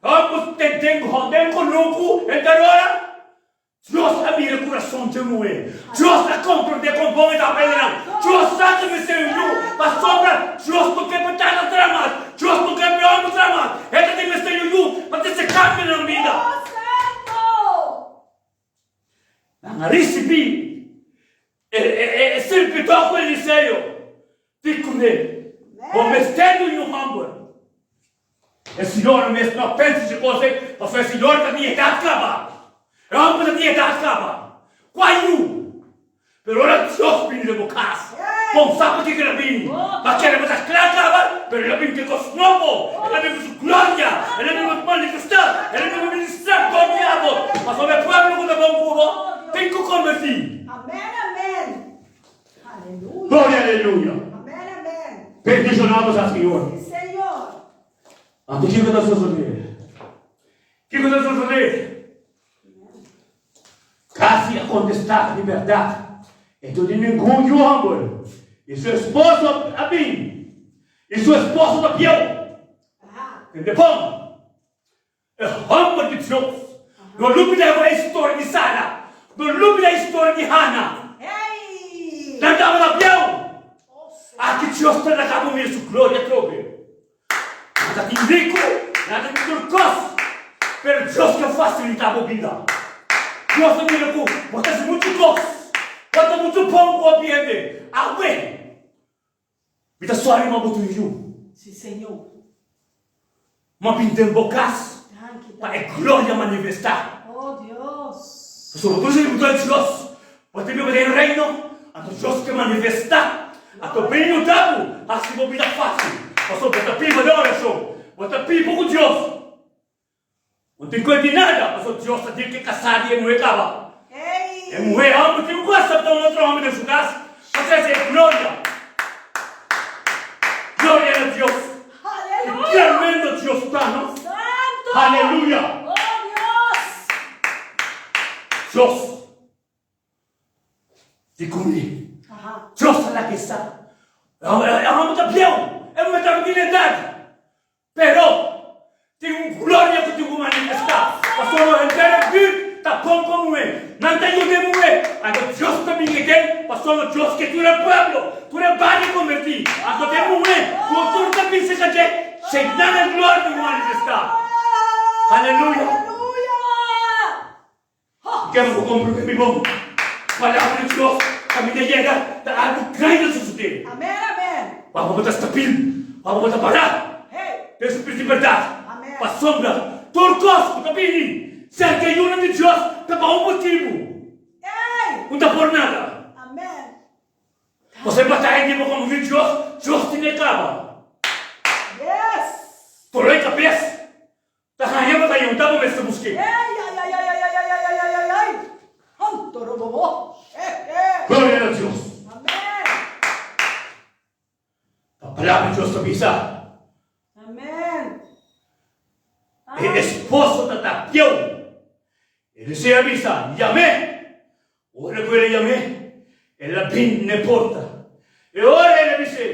Ambos te den den kunuku henter ora. Dios a mira kurason dje muhé. Dios a komprondé kon bon e ta pende nan. Dios sa ku mester un yu, pasobra Dios no ke pa tata traha mas. Dios no ke pa e hòmber traha mas. E ta tin mester un yu pa trese kambio na nan bida. Nan a risibí e sirbidó ku Eliseo di kuné, Bo mester di un yu hòmber. E señora mes no a pensa dje kos ei, pasobra e señora ta di edat kaba. E hòmber ta di edat kaba. Kua yu? Pero ora Dios bini den bo kas, bon sa pakiko el a bini. Pa kere bo ta kla kaba, pero el a bini ku e kos nobo, el a bini ku su gloria, el a bini pa manifestá, el a bini pa ministrá dor di abo. Pasobra e pueblo ku ta bon ku bo tin ku kombertí. Gloria aleluya! Bendishoná bo sa Señor. Anto kiko ta sosodé? Kiko ta sosodé? Casi a contestá di berdad, E no tin ningun yu homber, i su esposo a bin, i su esposo ta bieu. Tende bon, e homber di Dios no lubida e historia di Sara, no lubida e historia di Hana. Nan tabata bieu. Aki Dios ta laga bo mira su gloria atrobe. Nan ta tin riku, nan ta tin tur kos, pero Dios ke fasilitá bo bida. Dios ta mira ku bo ta hasi muchu kos, bo ta muchu bon ku hopi hende. Awe, mi ta sòri ma bo tin yu. Sí, Señor. Ma bin den bo kas pa e gloria manifestá. Oh, Dios. Pasobra bo ta sirbidó di Dios, bo ta biba den e reino, anto Dios ke manifestá. Anto bin yuda bo hasi bo bida fásil, pasobra bo ta biba den orashon, bo ta biba ku Dios. No tin kuenta di nada, pasobra Dios ta di ke kasá di e muhé kaba. E muhé hòmber tin ku aseptá un otro hòmber den su kas pa trese e gloria. Gloria na Dios! Ki tremendo Dios ta, no? Aleluya! Dios di kuné. Dios ta laga e sa. E hòmber ta bieu, e muhé ta tin edat. Pero, tin un gloria ku tin ku manifestá, pasobra henter e bùrt ta bon pa muhé. Nan ta yuda e muhé. Anto Dios ta bin eden, pasobra Dios ke tur e pueblo, tur e bario kombertí. Anto den muhé ku tur ta bin serka dje, sheinan e gloria tin ku manifestá. Aleluya! Kero bo komprondé mi bon. Palabra di Dios kaminda yega ta algu grandi ta sosodé. Amen, amen. Wak bo ta stabil, wak bo ta pará den su pis di bèrdat. Pasobra tur kos ku ta bini serka e yunan di Dios ta pa un motibu. Un ta por nada. Amen. Pasobra e bataya di bo komo yu di Dios, Dios tin e kaba. Yes. Toló e kabes. Ta haña bo ta yunta bo mester busk'é. Eyayayayayayayayayayay! Antorobobo! Hehe! Gloria na Dios! Amen! Ta palabra di Dios ta bisa. Amen! E esposo ta tapieu. Eliseo a bisa, Yam'é! Ora ku el a yam'é, el a bin n'e porta. E ora el a bis'é,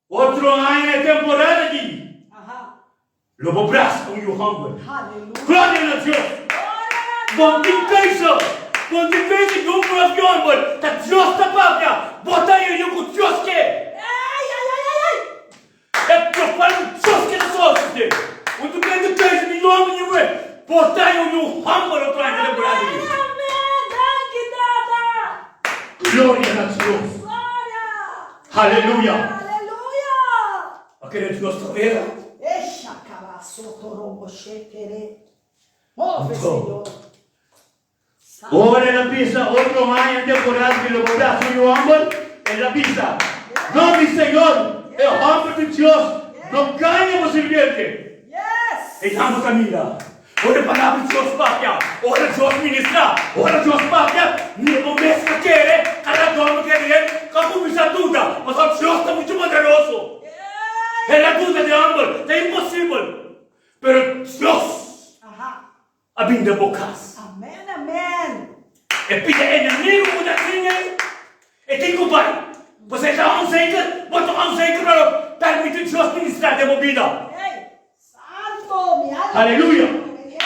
Otro aña e temporada aki lo bo brasa un yu homber. Gloria na Dios! Bon tin keuze, bon tin keuze di un of yu homber, ta Dios ta papia, bo ta e yu ku Dios ke. E lokual ku Dios ke ta sosode. Un tin keuze keuze di yu homber yu muher, bo ta e yu homber otro aña e temporada aki. Gloria na Dios! Haleluya! A kere Dios ta wega. Anto, ora el a bisa otro aña temporal di lo bo brasa yu hòmber, el a bisa, No, mi señor, e hòmber di Dios no gaña bo sirbiente. E hòmber ta mira. Ora e palabra di Dios papia, ora Dios ministra, ora Dios papia, mira bo mes ta kere, kada dòmi kere den, ka kuminsá duda, pasobra Dios ta muchu poderoso. El a duda di hòmber, ta imposibel, pero Dios a bin den bo kas. E pida enemigu ku ta tin ei, e tin ku bai, pasobra e ta onzeker, bo ta onzeker, pero permiti Dios ministra den bo bida. Santo, mi alma. Aleluya! Yes.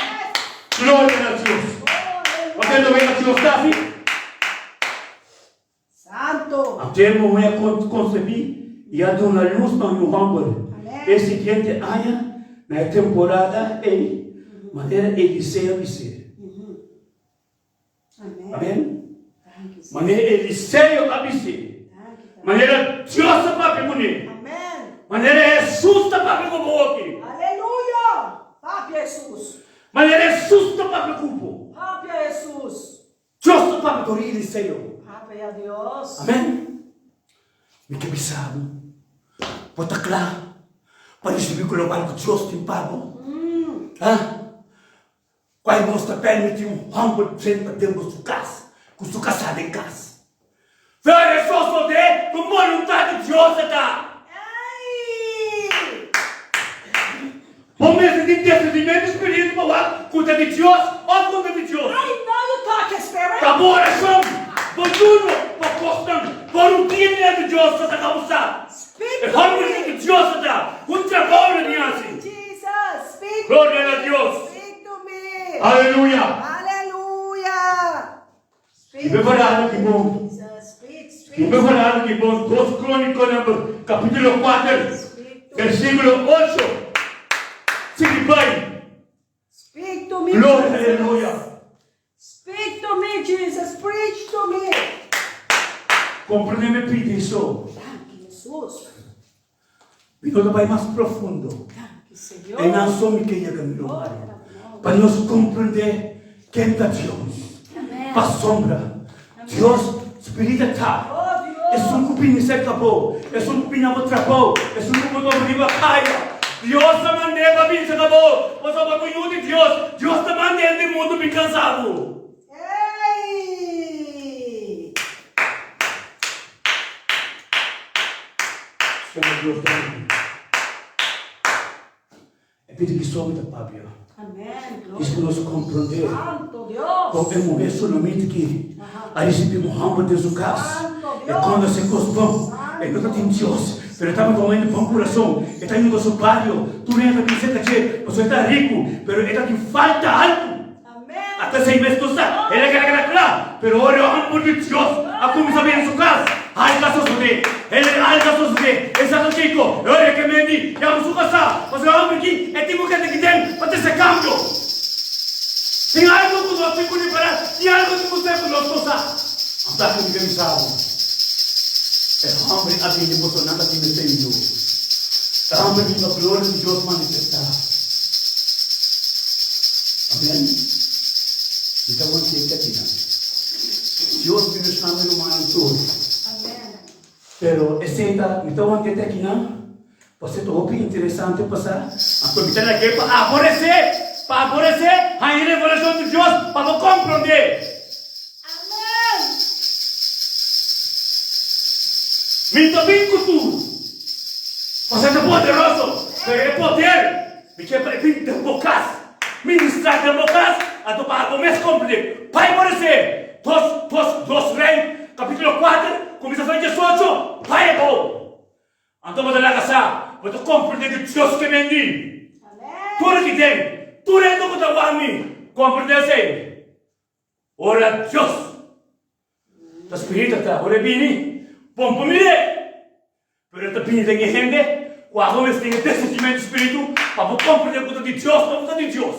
Gloria na Dios! Bo ta wega Dios ta asi? Santo. Anto e muhé a konsebí i a duna lus na un yu hòmber. Amen. E siguiente aña, na e temporada ei, manera Eliseo a bis'é. Amen. Amen. Thank you, Señor. Manera Eliseo a bis'é. Thank you, thank you. Manera Dios ta papia kuné. Amen. Manera Hesus ta papia ku bo hopi. Aleluya. Papia Hesus. Manera Hesus ta papia ku bo. Papia Hesus. Dios ta papia dor Eliseo. Papia Dios. Amen. Mi ke bisa bo, bo ta kla pa risibí ku lokual ku Dios tin pa bo? Ha? Kua nos ta permiti un hòmber drenta den bo su kas ku su kasá den kas? Fere sosodé ku boluntat di Dios a ta. Bo mester tin discernimentu spiritu pa wak ku ta di Dios òf ku no ta di Dios. Ta bo orashon, bo yuno pa kosnan, bo rutina dilanti di Dios ta saka bo sa. E hòmber di Dios a ta un trabou na mi hasi. Gloria na Dios! Aleluya! I preparado ki bon. I preparado ki bon. Dos Cróniconan capítulo 4, versículo 8. Sigui bai. Gloria, aleluya. Speak to me, Jesus. Preach to me. Comprende mi pidi so. Danki, Jesus. Mi no ta bai mas profundo. Danki, Señor. E nan so mi ke yega mi lugar. Pa nos comprende ken ta Dios. Pasobra Dios Spirito ta. Oh, Dios. Esun ku bini serka bo, esun ku bini na bo trabou, esun ku bo topa riba kaya. Dios ta mand'é pa bin serka bo, pasobra bo yu di Dios. Dios ta mand'é hende mundu bin kansa bo. Ey! Señor Dios ta bini. E pidi ki somi ta papia. Amen. Dis ku nos komprondé Santo Dios. kon e muhé solamente ki a risibí Muhammad den su kas. E konosé kos bon. E no ta tin Dios, pero e tabata un hende bon kurason. E ta yuda su bario. Tur hende ta bin serka dje pasobra e ta riku, pero e ta tin falta algu. Amen. Ata esei mes no sa. El a keda keda kla. Pero ora e hòmber di Dios a kuminsá bini su kas, algu a sosodé. El algu a sosodé. E sa ta kiko. E ora ke Mandy yama su kasá, pasobra e hòmber aki e tin ku keda aki den pa trese kambio. Tin algu ku. nos tin ku ripará, tin algu tin ku ser ku nos no sa. Anto aki mi ke bisa bo, e hòmber a bini pasobra nan ta tin mester di yu. E hòmber bini pa gloria di Dios manifestá. Amèn. Mi ta want'é te akinan. Dios bendishoná mi rumannan tur. Pero esei ta, mi ta want'é te akinan. Pasobra ta hopi interesante pasá. Anto mi ta lag'é pa aboresé, pa aboresé haña revelashon di Dios pa bo komprondé. Mi ta bin ku tur. Pasobra ta poderoso, pero e poder mi ke pa e bin den bo kas, ministrá den bo kas, anto pa abo mes komprendé. Bai aboresé. Dos, dos, dos Rei, kapítulo kuater, kuminsá for diesocho, bai abou. Anto bo ta laga sa, bo ta komprendé ku Dios ke mendi. Tur ki den, tur hende ku ta wak mi, komprendé esei. Ora Dios ta spiritu ta, ora e bini, bon por mir'é. Pero e ta bini den e hende ku abo mes tin e discernimentu di spiritu pa bo komprendé ku ta di Dios òf no ta di Dios.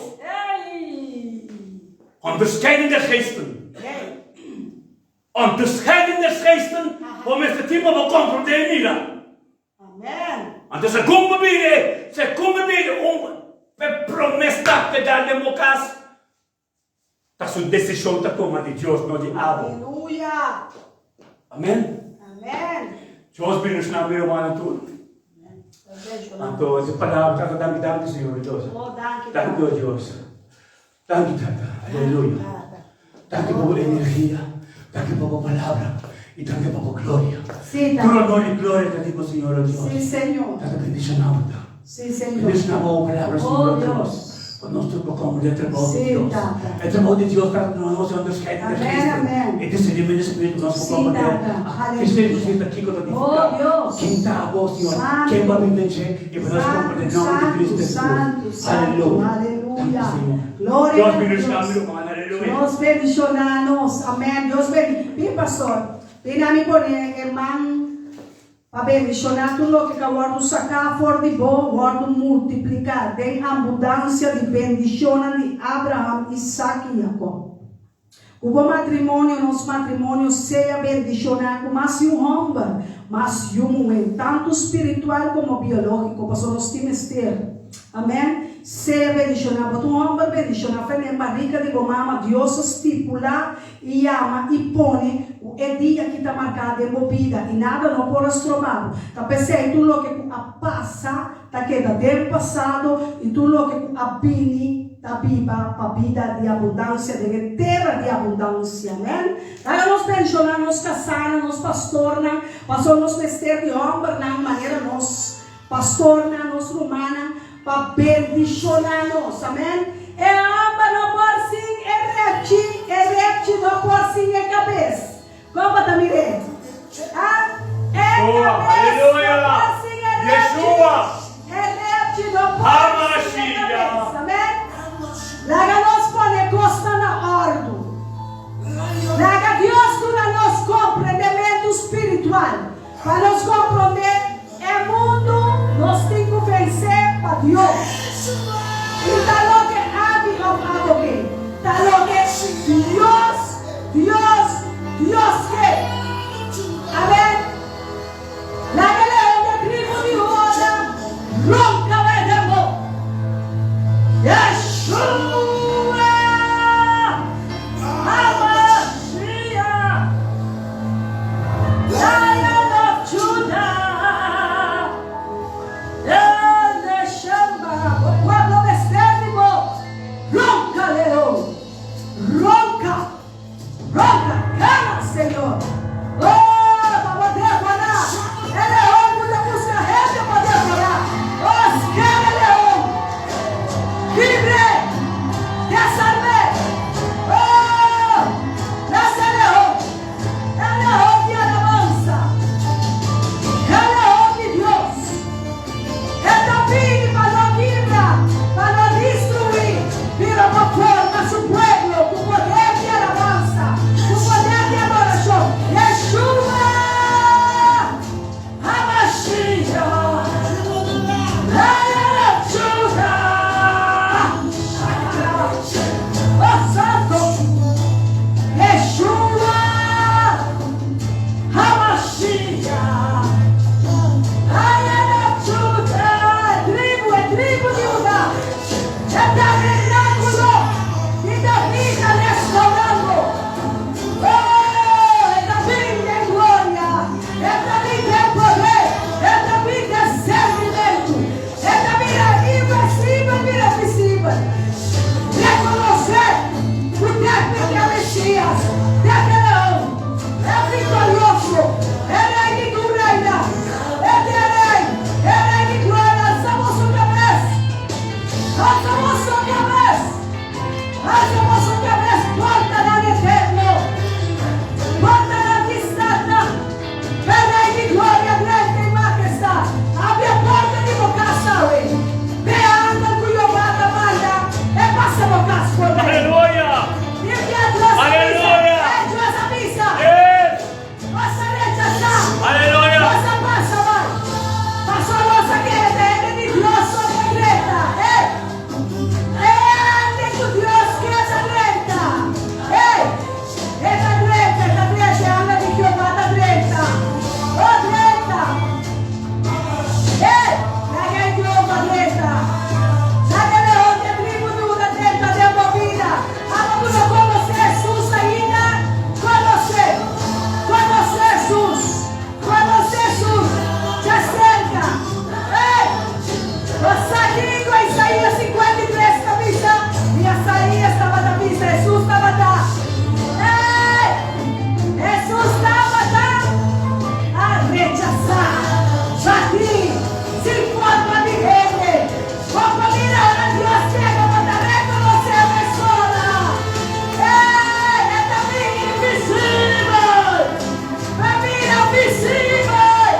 Onderscheiding der geesten. Onderscheiding der geesten, bo mester tin pa bo komprondé i mira. Anto segun bo bira e, segun bo bira un e promé stap ke dal den bo kas, ta su desishon ta tuma di Dios, no di abo. Amen. Dios bendishoná mi rumannan tur. Anto e palabra tata danki danki Señor Dios. Danki o Dios. Danki Tata, aleluya. Danki pa bo energia, danki pa bo palabra y danki pa bo gloria. Sí, Tur Tata. honor y gloria ta di bo Señor o Dios. Sí, Señor. Tata bendiciona bo ta. Sí, Señor. Bendiciona bo palabra Oh, Señor o Dios. Dios. Pa nos tur por comprende e trabou di Sí, Dios. Tata. E trabou di Dios ta duna nos e onderscheiding der Amén, geesten. amén. E discernimento di spiritu nos por Sí, comprende. Tata. Ah, Aleluya. Aleluya. ta kiko ta Oh, nifica. Dios. Ken ta abo, Señor? Santo. Ken bo a bin den dje? I pa nos Santo, comprende e nomber di santo, Cristo Jesus. santo, santo. Aleluya. Aleluya. Danki, Señor. Gloria Dios a bendiciona Dios. mi ruman. Aleluya. Dios bendiciona nos. Amén. Dios bendi. Bin pastor. Bin a mi pone e man pa bendiciona tur loke ka wordo saca for di bo, wordo multiplica den abundancia di bendicionnan di Abraham, Isaac y Jacob. Ku bo matrimonio, nos matrimonio sea bendishoná ku mas yu hòmber, mas yu muhé, tantu spiritual komo biológiko, pasobra nos tin mester. Amèn. Sea bendishoná. Bo ta un hòmber bendishoná. Fe den barika di bo mama, Dios a stipulá i yama i pone ku e dia ki ta marká den bo bida i nada no por a stroba bo. Ta p'esei tur loke ku a pasa ta keda den pasado i tur loke ku a bini ta biba pa bida di abundansia den e tera di abundansia. Amen. Laga nos benshoná nos kasánan, nos pastornan, pasobra nos mester di hòmbernan manera nos pastornan, nos rumannan, pa bendishoná nos. Amen. E hòmber no por sin e repchi, e repchi no por sin e kabes. Kon bo ta mir'é? Ah, e kabes no por sin e repchi, e repchi no por sin e kabes. Amen. Laga nos pone kosnan na òrdu. Laga Dios duna nos komprendementu spiritual pa nos komprondé e mundu nos tin ku vensé pa Dios. I ta loke ami òf abo ke, ta loke Dios, Dios, Dios ke. Amen. Laga leon di e tribu di Huda ronka bai den bo. Yeshua HaMashiach, Lion of Judah. El Neshama, bo pueblo. Mesias, e Leon, e Viktorioso, e Rei di tur reinan, e ta e Rei, e Rei di gloria. Alsa boso kabes, alsa boso kabes, alsa boso kabes, portanan eterno, portanan di statnan, e Rei di gloria drenta i mahestat. Habri e porta di bo kas awe, e angel ku Jehová ta manda e pasa bo kas forbei. Aleluya! Biblia Dios a bisa, Aleluya! e Dios a bisa, Yes! Nos a rechasá, Aleluya! nos a pasa bai, pasobra nos a kere ta hende di Dios so ta drenta. Hey! E hende ku Dios ke ta drenta. Hey! E ta drenta, e ta drenta, e angel di Jehová ta drenta. Oh, drenta! Hey! Laga e Jehová drenta. Laga e Leon di e tribu di Huda drenta den bo bida. Abo ku no konosé Hesus ainda, konosé! Konosé Hesus! Konosé Hesus! Djaserka! Hey! Bo sa kiko Isaías 53 ta bisa? I Isaías tabata bisa, Hesus tabata. Hey! Hesus tabata a rechasá, batí, sin forma di hende. Bo por mira ora Dios yega bo ta rekonosé mesora. Hey! E ta bin invisibel! Pa mira visibel!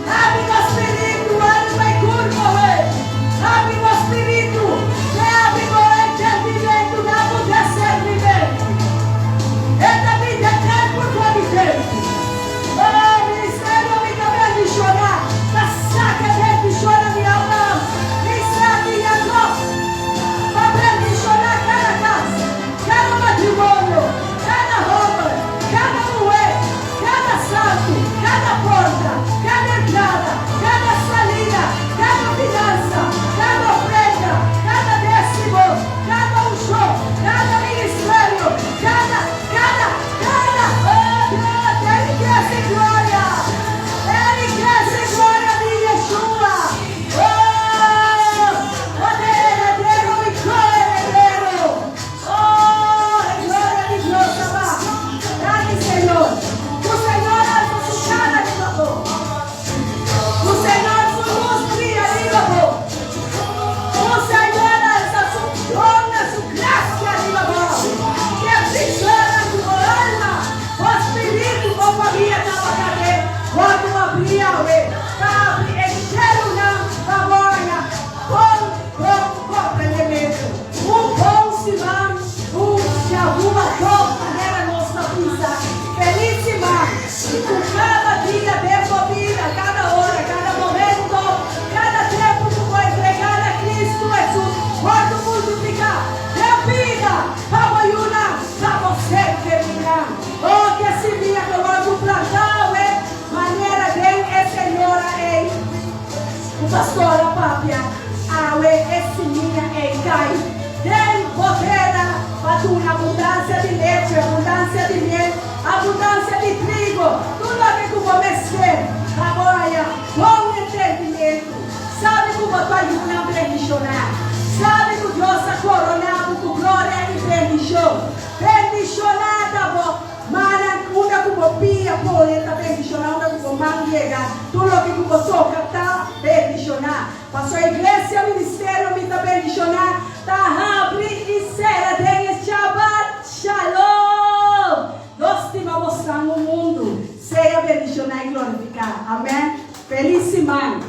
Habri bo spiritu, alma i kurpo, hey! Habri bo spiritu, te habri bo entendimentu, da bo disernimentu. E ta bin den tempu ku di tempu. Oh, ministerio mi ta bendishoná, ta saka bendishonnan di Abraham, Isaac i Jacob, pa bendishoná kada kas, kada matrimonio, kada hòmber, kada muhé, kada santu, kada porta, kada entrada, kada salida, kada finansa, kada ofrenda, kada désimo, kada unshon, kada ministerio, kada, kada, kada, oh Dios, e rikesa i gloria, e rikesa i gloria di Yeshua, oh, poder heredero i ko-heredero, oh, e gloria di Dios ta ba. Danki, Señor. Ku Señor alsa su kara riba bo. Ku Señor su lus bria riba bo. Ku Señor alsa su trono, su grasia riba bo. Ke bendishonnan ku bo alma, bo spiritu, bo famia tabata den, wòrdu abrí awe, pa abri e shelunan pa bo haña bon, bon komprendementu. Un bon siman, un shavua tov, manera nos ta bisa. Felis siman! I ku kada dia den bo bida, kada ora, kada momento, kada tempu ku bo entregá na Kristu Hesus, wòrdu multipliká den bida pa bo yunan, pa bo ser kerínan. Oh, ke simia ku wòrdu plantá awe, manera den e señora ei ku pastor a papia awe, e simia ei kai den bo tera pa duna abundansia di leche, abundansia di miel, abundansia di trigo, tur loke ku bo mester pa bo haña bon entendimentu. Sabi ku bo ta yunan bendishoná. Sabi ku Dios a koroná bo ku gloria i bendishon. Bendishoná ta bo mannan unda ku bo pia pone ta bendishoná, unda ku bo man yega, tur loke ku bo toka ta bendishoná. Pasobra Iglesia Ministerio Mi Ta Bendishoná ta habri i sera den e Shabbat Shalom! Nos stima bosnan un mundu. Sea bendishoná i glorifiká. Amèn. Felis siman!